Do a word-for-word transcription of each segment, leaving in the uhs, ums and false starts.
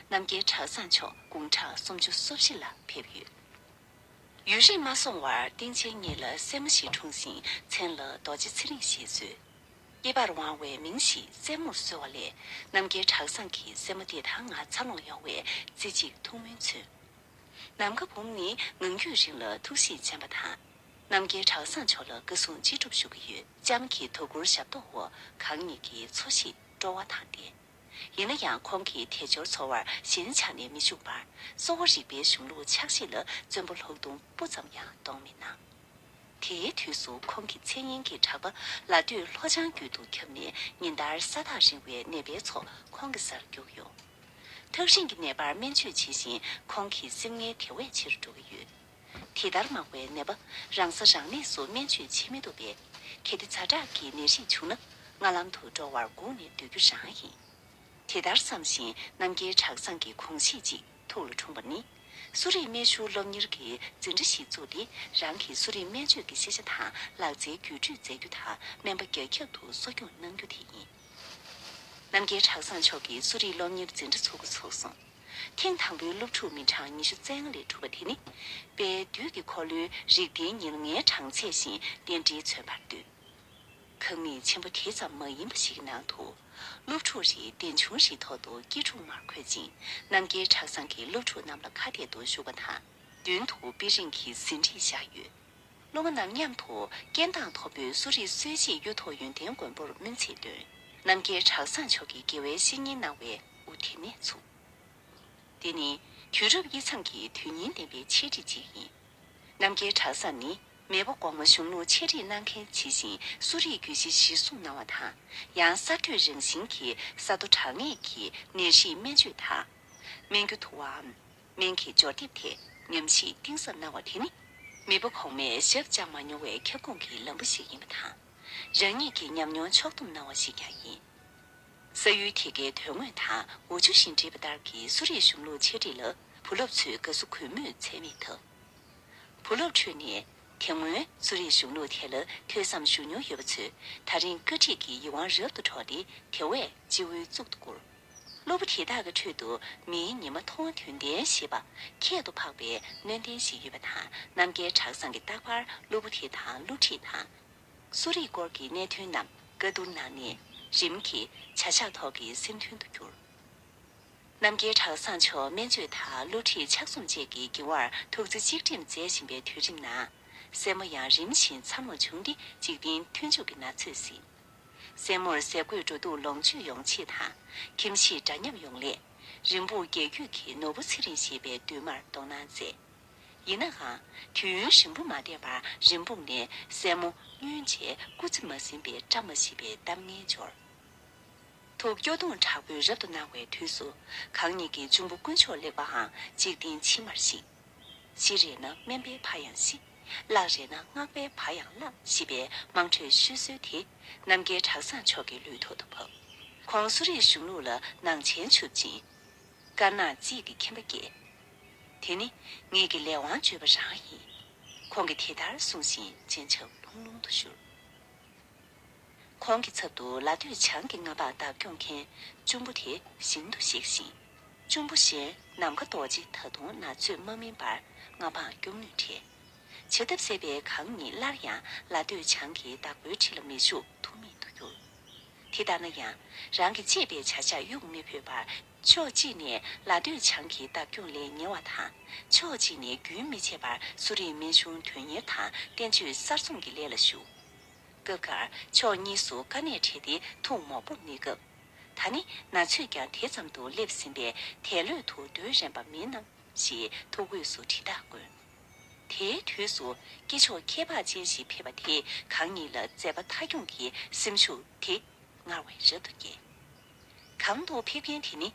རྣམ་རྒྱལ་གྲྭ་ཚང་མཆོག་དགུང་གྲངས་སུམ་ཅུ་སོ་བཞི་ལ་ཕེབས་ཡོད། ཡུན་རིང་མ་སོང་བར་སྟེང་ཆེན་གཉིས་ལ་སྲས་མོ་ཞིག་འཁྲུངས་ཤིང་མཚན་ལ་རྡོ་རྗེ་ཚེ་རིང་ཞེས་གསོལ། སྐྱེས་པར་དབང་བའི་མིང་ཞིག་སྲས་མོར་གསོལ་བ་ལས་རྣམ་རྒྱལ་གྲྭ་ཚང་གི་སྲས་མོ་དེ་དག་ང་འཚར་ལོངས་ཡོང་བའི་རྩེ་གཅིག་ཐུགས་སྨོན་མཚོན། ནམ་མཁའ་འབུམ་ནི་ངང་རྒྱུད་རིང་ལ་ཐུགས་གཤིས་ཆེན་པོ་དང་། རྣམ་རྒྱལ་གྲྭ་ཚང་མཆོག་ལ་བཀའ་སྲུང་ཅི་སྒྲུབ་ཞུ་གི་ཡོད། ལྕམ་གྱི་དོ་ཁུར་ཞབས་ཏོག་འོག་གང་ཉིད་ཀྱི་འཚོ་གཞིས་སྤྲོ་བ་དང་ལྡན། ཡིན་ན་ཡང་ཁོང་གིས་དལ་འབྱོར་འཚོ་བར་ཞེན་ཆགས་ནས་མི་བཅུག་པར། གསོ་བ་རིག་པའི་གཞུང་ལུགས་ཕྱག་བཞེས་ལ་བརྩོན་པ་ལྷུག་གཏོང་སྤུ་ཙམ་ཡང་གཏོང་མི་གནང་། དེའི་དུས་སུ་ཁོང་གི་མཚན་སྙན་གྱི་གྲགས་པ་ལ་སྟོད་ལྷོ་བྱང་རྒྱུད་དུ་ཁྱབ་ནས་ཉིན་ལྟར་ས་ཐག་རིང་བའི་ནད་པའི་ཚོགས་ཁོང་གི་སར་རྒྱུགས་ཡོང་། ཐག་རིང་གི་ནད་པར་སྨན་བཅོས་བྱེད་བཞིན་ཁོང་གི་སེམས་ངལ་དེ་བས་ཆེ་རུ་འགྲོ་གི་ཡོད། དེ་ལྟར་མང་བའི་ནད་པ་རང་ས་རང་གནས་སུ་སྨན་བཅོས་བྱེད་མི་ཐུབ་པས། གལ་ཏེ་ཛ་དྲག་གི་ནད་རིགས་བྱུང་ན་སྔ་ལམ་དུ་འགྲོ་བར་སྒུག་ནས་སྡོད་རྒྱུ་རང་ཡིན། དེ་ལྟར་བསམ་བཞིན་རྣམ་རྒྱལ་གྲྭ་ཚང་གི་གོམས་གཤིས་ཤིག་ཐུགས་ལ་འཁྲུངས་པ་ནི། གསོ་རིག་སྨན་གཞུང་སློབ་གཉེར་གྱི་འཛིན་གྲྭ་ཞིག་བཙུགས་ཏེ། རང་གི་གསོ་རིག་སྨན་བཅོས་ཀྱི་ཤེས་བྱ་དང་ལག་རྩལ་བརྒྱུད་སྤྲོད་མཛད་རྒྱུ་དང་། སྨན་པ་རྒྱ་ཁྱབ་ཏུ་གསོ་སྐྱོང་གནང་རྒྱུ་དེ་ཡིན། རྣམ་རྒྱལ་གྲྭ་ཚང་མཆོག་གིས་གསོ་རིག་སློབ་གཉེར་འཛིན་གྲྭ་ཚུགས་འགོ་ཚུགས་སོང་། ཐེངས་དང་པོའི་སློབ་ཕྲུག་མི་གྲངས་ཉི་ཤུ་རྩ་ལྔ་ལས་གྲུབ་པ་དེ་ནི། དཔལ་དུས་ཀྱི་འཁོར་ལོའི་རིགས་ལྡན་ཉེར་ལྔའི་གྲངས་ཚད་བཞིན་རྟེན་འབྲེལ་མཚོན་པར་འདོད། ཁང་མིག་ཆེན་པོ་དེ་ཙམ་མ་ཡིན་པ་ཞིག་གི་ནང་དུ། སློབ་ཕྲུག་རེའི་གདན་ཆུང་རེའི་ཐོག་ཏུ་སྐྱིལ་ཀྲུང་མར་འཁོད་ཅིང་། རྣམ་རྒྱལ་གྲྭ་ཚང་གི་སློབ་ཕྲུག་རྣམས་ལ་ཁ་གཏད་དུ་བཞུགས་པ་དང་། མདུན་དུ་དཔེ་རིང་གི་ཟིན་བྲིས་བཞག་ཡོད། སློབ་མ་རྣམས་མཉམ་དུ་རྐྱེན་ཐང་མཐོན་པོའི་གསོ་རིག་སྲོལ་འབྱེད་གཡུ་ཐོག་ཡོན་ཏན་མགོན་པོར་སྨོན་ཚིག་འདོན། རྣམ་རྒྱལ་གྲྭ་ཚང་མཆོག་གིས་དགེ་བའི་བཤེས་གཉེན་གནང་བའི་དབུ་དེ་ནས་ཚུགས། འདི་ནི་དུས་རབས་དབྱེ་མཚམས་ཀྱི་དོན་སྙིང་ལྡན་པའི་འཆད་ཁྲིད་ཅིག་ཡིན། རྣམ་རྒྱལ་གྲྭ་ཚང་ནི་མེས་པོ་གོང་མ་གཞུང་ལུགས་འཆད་ཁྲིད་གནང་མཁན་ཇི་བཞིན་གསོ་རིག་རྒྱུད་བཞི་གཞིར་བཟུང་གནང་བ་དང་། ཡང་གསར་གཏོད་རང་བཞིན་གྱི་ས་རྡོ་གྲངས་ངེས་ཀྱི་ནད་རིགས་སྨན་བཅོས་དང་། སྨན་རྒྱུ་དུ་བའམ་སྨན་གྱི་སྦྱོར་སྡེབ་ཐད་ཉམས་ཞིབ་གཏིང་ཟབ་གནང་བ་དེ་ནི། མེས་པོ་གོང་མས་ཞབས་བཅགས་མ་མྱོང་བའི་ཁྱབ་ཁོངས་ཀྱི་ལམ་བུ་ཞིག་ཡིན་པ་དང་། རང་ཉིད་ཀྱི་ཉམས་མྱོང་ཕྱོགས་བསྡོམས་གནང་བ་ཞིག་ཀྱང་ཡིན། ས་ཡུལ་དེ་གའི་དོན་དངོས་དང་འོས་ཆོས་བཞིན་འགྲིག་པ་ལྟར་གྱི་གསོ་རིག་གཞུང་ལུགས་འཆད་ཁྲིད་ལ་བུ་སློབ་ཚོས་དགའ་བསུ་གུས་མོས་ཚད་མེད་བཏབ། བུ་སློབ་ཁྲོད་ནས་དེ་སྔོན་གསོ་རིག་གཞུང་ལུགས་དེ་ལ་ཐོས་བསམ་ཞུ་མྱོང་ཡོད་པ་ཚོས་ད་རིང་བཀའ་ཁྲིད་ཀྱི་ཡིད་དབང་རབ་ཏུ་འཕྲོག་སྟེ་དེ་བས་སྤྱི་བོའི་གཙུག་ཏུ་བཀུར། སློབ་བུ་དེ་དག་གི་ཁྲོད་དུ་མིའི་ཉི་མ་མཐོང་བ་དོན་ལྡན་ཞེས་པ་ཁྱད་དུ་འཕགས་པའི་སྣོན་ལྡན་ཞིག་ཡོད་པ་དང་། རྣམ་རྒྱལ་གྲྭ་ཚང་གིས་རྟག་པར་སློབ་བུ་དེ་དང་སློབ་ཁྲིད་དང་། གསོ་རིག་སྐོར་གྱི་གནད་དོན་རྣམས་བཀའ་བསྡུར་གནང་ནས་རིམ་གྱིས་བྱ་གཞག་ཐོག་གི་སེམས་མཐུན་དུ་གྱུར། རྣམ་རྒྱལ་གྲྭ་ཚང་མཆོག་སྨན་བཅོས་དང་སློབ་ཁྲིད་ཕྱག་རྩོམ་བཅས་ཀྱི་འགྱུར་བར་ཐུགས་རྩེ་གཅིག་སྒྲིམ་མཛད་བཞིན་པའི་དུས་རིམ་ནང་། སྲས་མོ་ཡང་རིམ་བཞིན་འཚར་ལོངས་བྱུང་སྟེ་འཇིག་རྟེན་མཐུན་འཇུག་གི་ན་ཚོད་ཟིན། སྲས་མོར་ཟས་གོས་འགྲོ་འདུག་ལོངས་སྤྱོད་ཡོང་ཆེད་དང་། ཁྱིམ་གཞིས་འདྲ་མཉམ་ཡོང་སླད། རིན་སྤུངས་རྒྱལ་རྒྱུད་ཀྱི་ནོར་བུ་ཚེ་རིང་ཞེས་པའི་བདུད་མར་གཏོང་གནང་མཛད། ཡིན་ནའང་། དུས་ཡུན་རིང་པོ་མ་བསྡད་པར་རིན་སྤུངས་ནས་སྲས་མོ་བསྙུན་བྱས་སྐུ་ཚེ་མ་ཟིན་པའི་བཀྲ་མ་ཤིས་པའི་གཏམ་ངན་འབྱོར། ཐུགས་སྐྱོ་གདུང་དྲག་པོས་རབ་ཏུ་གནང་བའི་དུས་སུ། གང་ཉིད་ཀྱི་འབྱུང་པོ་དཀོན་མཆོག་ལེགས་པའང་འཇིག་རྟེན་ཕྱི་མར་ཞིག། ཤི་རེ་ན་སྨན་པའི་ཕ་ཡང་ཤི། བརླག་རེ་ན་སྔགས་པའི་ཕ་ཡང་བརླག་ཞེས་པའི་དམངས་ཁྲོད་ཤོད་སྲོལ་དེ་རྣམ་རྒྱལ་གྲྭ་ཚང་མཆོག་གི་ལུས་ཐོག་ཏུ་བབས། ཁོང་གསོ་རིག་གཞུང་ལུགས་ལ་ནང་བྱན་ཆུབ་ཅིང་། དཀར་ནག་རྩིས་ཀྱི་མཁྱེན་པ་སྐྱེས། དེ་ནི་ངེད་ཀྱི་ལས་དབང་བརྗོད་པ་རང་ཡིན། ཁོང་གིས་དེ་ལྟར་གསུངས་བཞིན་སྤྱན་ཆབ་ལྷུང་ལྷུང་དུ་བཞུར། ཁོང་གི་ཚབ་ཏུ་ལ་སྟོད་བྱང་གི་མངའ་འབངས་བདག་སྐྱོང་མཁན་གཅུང་པོ་དེ་ཞིང་དུ་གཤེགས་ཤིང་། གཅུང་པོ་གཞན་ནམ་མཁའ་རྡོ་རྗེ་ད་དུང་ན་ཚོད་མ་སྨིན་པར་མངའ་འབངས་སྐྱོབ་ནུས་བྲལ། བྱ་ཐབས་ཟད་པའི་གང་ཉིད་སླར་ཡང་ལ་སྟོད་བྱང་གི་བདག་པོའི་ཁྲི་ལ་མི་བཞུགས་ཐུབ་མེད་དུ་གྱུར། དེ་ལྟར་ན་ཡང་། རང་གི་གཅེས་པའི་བྱ་བཞག་གཡུག་མི་ཕོད་པར། ཕྱོགས་གཅིག་ནས་ལ་སྟོད་བྱང་གི་བདག་སྐྱོང་ལས་ཉེ་བ་དང་། ཕྱོགས་གཅིག་ནས་རྒྱུན་མི་ཆད་པར་གསོ་རིག་སྨན་གཞུང་དོན་གཉེར་དང་བསྟན་བཅོས་གསར་རྩོམ་གྱི་ལས་ལ་ཞུགས། སྐབས་འགར་ཕྱོགས་གཉིས་སུ་དཀའ་གནད་འཕྲད་དེ་ཐུགས་མོག་པོར་གནས་སྐབས། ད་ནི་ན་ཚོད་ཀྱང་དེ་ཙམ་དུ་སླེབས་ཟིན་པས་དལ་ལྷོད་དུ་སྡོད་རན་པ་མིན་ནམ་ཞེས་ཐུགས་འོས་སུ་དྲི་རྟགས་བཀོད། དེའི་དུས་སུ་སྐྱེས་མཆོག་ཁྱད་འཕགས་ཅན་ཞིག་ཕེབས་པ་དེས་གང་ཉིད་ལ་མཛད་པ་མཐའ་འཁྱོངས་ཀྱི་སེམས་ཤུགས་དེ་སྔར་བས་རབ་ཏུ་སྐྱེས། གང་དུ་ཕེབས་མཁན་དེ་ནི་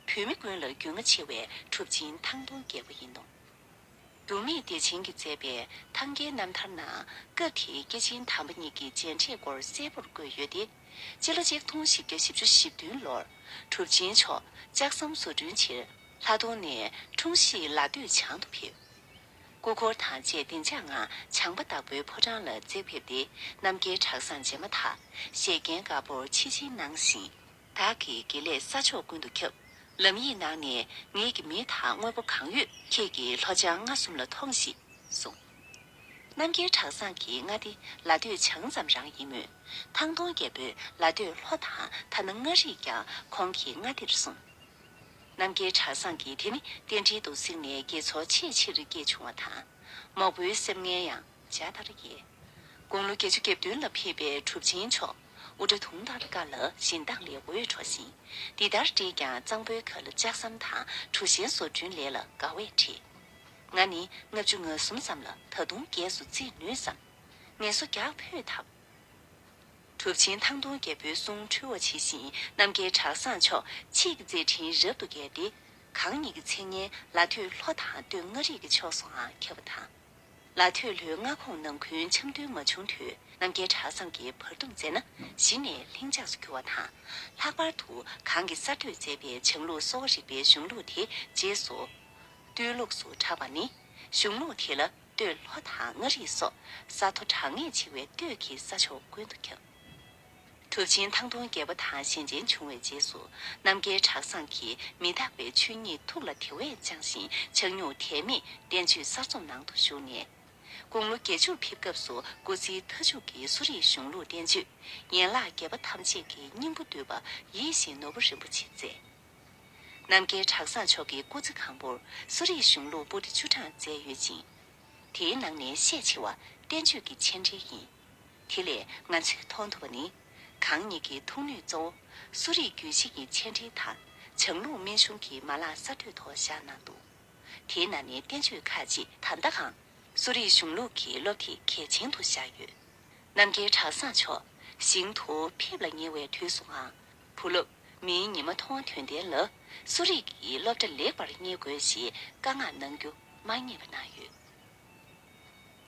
བོད་མི་ཀུན་ལ་མགོན་མངའ་ཆེ་བའི་གྲུབ་ཆེན་ཐང་སྟོང་རྒྱལ་པོ་ཡིན་ནོ། འགྱུར་མེད་བདེ་ཆེན་གྱིས་མཛད་པའི་ཐང་རྒྱལ་རྣམ་ཐར་ནང་སྐབས་དེའི་སྐྱེས་ཆེན་དམ་པ་གཉིས་ཀྱི་མཇལ་འཕྲད་སྐོར་གསལ་པོར་བཀོད་ཡོད་དེ། སྤྱི་ལོ་ཆིག་སྟོང་བཞི་བརྒྱ་བཞི་བཅུ་ཞེ་བདུན་ལོར་གྲུབ་ཆེན་མཆོག་ལྕགས་ཟམ་བཟོ་སྐྲུན་ཕྱིར་ལྷ་ལྡོང་ནས་འཁྲུངས་གཞིས་ལ་སྟོད་བྱང་དུ་ཕེབས། སྐུ་འཁོར་དང་བཅས་བདེ་འཇགས་ངང་བྱང་པ་བདག་པོའི་ཕོ་བྲང་ལ་བརྩེགས་ཕེབས་ཏེ། རྣམ་རྒྱལ་གྲྭ་ཚང་མཇལ་མ་ཐག་བཞད་གད་དཀར་པོར་ཆིབས་སྦྱིན་གནང་ཞིང་། བདག་གི་དགེ་ལེགས་ས་ཕྱོགས་ཀུན་ཏུ་ཁྱབ། ལམ་ཡིག་ནང་ནས་ངེད་ཀྱི་མི་དང་དངོས་པོ་གང་ཡོད་ཁྱེད་ཀྱིས་ལྷོ་བྱང་ལྔ་གསུམ་ལ་ཐོངས་ཤིག་གསུངས། རྣམ་རྒྱལ་གྲྭ་ཚང་གིས་མངའ་སྡེ་ལ་སྟོད་བྱང་ཙམ་རང་ཡིན་མོད། ཐང་སྟོང་རྒྱལ་པོས་ལ་སྟོད་ལྷོ་དང་ཐ་ན་མངའ་རིས་ཀྱང་ཁོང་གི་མངའ་སྡེར་གསུངས། རྣམ་རྒྱལ་གྲྭ་ཚང་གིས་དེ་ནི་རྟེན་འབྲེལ་དུ་གཟིགས་ནས་དགེ་ཚོགས་ཆེས་ཆེར་སྐྱེས་བྱུང་བ་དང་། མོག་པོའི་སེམས་ངན་ཡང་འཇའ་ལྟར་རྒྱས། དགུང་ལོ་བརྒྱད་ཅུ་གྱ་བདུན་ལ་ཕེབས་པའི་གྲུབ་ཆེན་མཆོག་དབུ་སྐྲ་དུང་ལྟར་དཀར་ལ་བཞིན་མདངས་ལས་འོད་འཕྲོ་ཞིང་། འདི་ལྟར་བཀྲེས་ཀྱང་གཙང་པོའི་ཁ་ལ་ལྕགས་ཟམ་དང་གྲུ་གཞན་བཟོ་སྐྲུན་ལས་ལ་དགའ་བས་བྲེལ། ང་ནི་ལྔ་བཅུ་ང་གསུམ་ཙམ་ལ་ད་དུང་རྒས་སུ་བརྩི་ནུས་སམ། ངལ་གསོ་རྒྱག་ཕོད་དམ། གྲུབ་ཆེན་ཐང་སྟོང་རྒྱལ་པོའི་གསུང་འཁྲུལ་བ་ཇི་བཞིན་རྣམ་རྒྱལ་གྲྭ་ཚང་མཆོག་ཕྱིས་ཀྱི་མཛད་འཕྲིན་རབ་ཏུ་རྒྱས་ཏེ། གང་ཉིད་ཀྱི་མཚན་སྙན་ལ་སྟོད་ལྷོ་དང་སྟོད་མངའ་རིས་ཀྱི་ཕྱོགས་སུའང་ཁྱབ་པ་དང་། ལ་སྟོད་ལྷོའི་མངའ་ཁོངས་ནང་ཁུལ་འཆམ་མཐུན་མ་བྱུང་དུས་རྣམ་རྒྱལ་གྲྭ་ཚང་གིས་བར་འདུམ་མཛད་ན་གཞི་ནས་ལྷིང་འཇགས་སུ་གྱུར་བ་དང་། ལྷག་པར་དུ་གང་གི་གསར་གཏོད་མཛད་པའི་བྱང་ལུགས་གསོ་བ་རིག་པའི་གཞུང་ལུགས་དེ་རྗེས་སུ་སྟོད་ལུགས་སུ་གྲགས་པ་ནི། གཞུང་ལུགས་དེ་ལ་སྟོད་ལྷོ་དང་མངའ་རིས་སོགས་ས་མཐོ་གྲགས་ངེས་ཆེ་བའི་སྟོད་ཀྱི་ས་ཕྱོགས་ཀུན་ཏུ་ཁྱབ། གྲུབ་ཆེན་ཐང་སྟོང་རྒྱལ་པོ་དང་ཞལ་མཇལ་བྱུང་བའི་རྗེས་སུ་རྣམ་རྒྱལ་གྲྭ་ཚང་གིས་མི་རྟག་པའི་ཆོས་ཉིད་ཐུགས་ལ་དེ་བས་བཅངས་ཤིང་ཆག་ཉུང་དད་མེད་བསྟན་བཅོས་གསར་རྩོམ་ནང་དུ་ཞུགས་ནས། དགུང་ལོ་བརྒྱད་ཅུར་ཕེབས་སྐབས་སུ་སྐུ་ཚེའི་མཐའ་མཇུག་གི་གསོ་རིག་གཞུང་ལུགས་བསྟན་བཅོས་ཡན་ལག་བརྒྱད་པ་ཐམས་ཅད་ཀྱི་སྙིང་པོ་བསྡུས་པ་ཡིད་བཞིན་ནོར་བུ་རིན་པོ་ཆེ་མཛད། རྣམ་རྒྱལ་གྲྭ་ཚང་མཆོག་གི་སྐུ་ཚེ་གང་པོར་གསོ་རིག་གཞུང་ལུགས་པོ་ཏི་བཅུ་གྲངས་མཛད་ཡོད་ཅིང་། དེའི་ནང་ནས་ཤས་ཆེ་བ་བསྟན་བཅོས་ཀྱི་མཆན་འགྲེལ་ཡིན། དེ་ལས་ང་ཚོས་མཐོང་ཐུབ་པ་ནི། གང་ཉིད་ཀྱི་ཐུགས་ནུས་གཙོ་བོ་གསོ་རིག་རྒྱུད་བཞི་ཡི་མཆན་འགྲེལ་དང་བྱང་ལུགས་སྨན་གཞུང་གི་མ་ལག་གསར་གཏོད་ཐོག་བཞག་གནང་འདུག། དེའི་ནང་ནས་བསྟན་བཅོས་ཁག་ཅིག་ད་ལྟའང་གསོ་རིག་གཞུང་ལུགས་ཀྱི་སློབ་དེབ་གལ་ཆེན་དུ་བཞག་ཡོད། རྣམ་རྒྱལ་གྲྭ་ཚང་མཆོག་ཞིང་དུ་ཕེབས་ལ་ཉེ་བའི་དུས་སུའང་བུ་སློབ་མིའི་ཉི་མ་མཐོང་དོན་ལྡན་ལ་གསོ་རིག་གི་སློབ་གྲྭ་ལེགས་པར་གཉེར་དགོས་ཞེས་བཀའ་མངགས་གནང་རྒྱུ་མ་བསྙེལ་བ་གནང་ཡོད།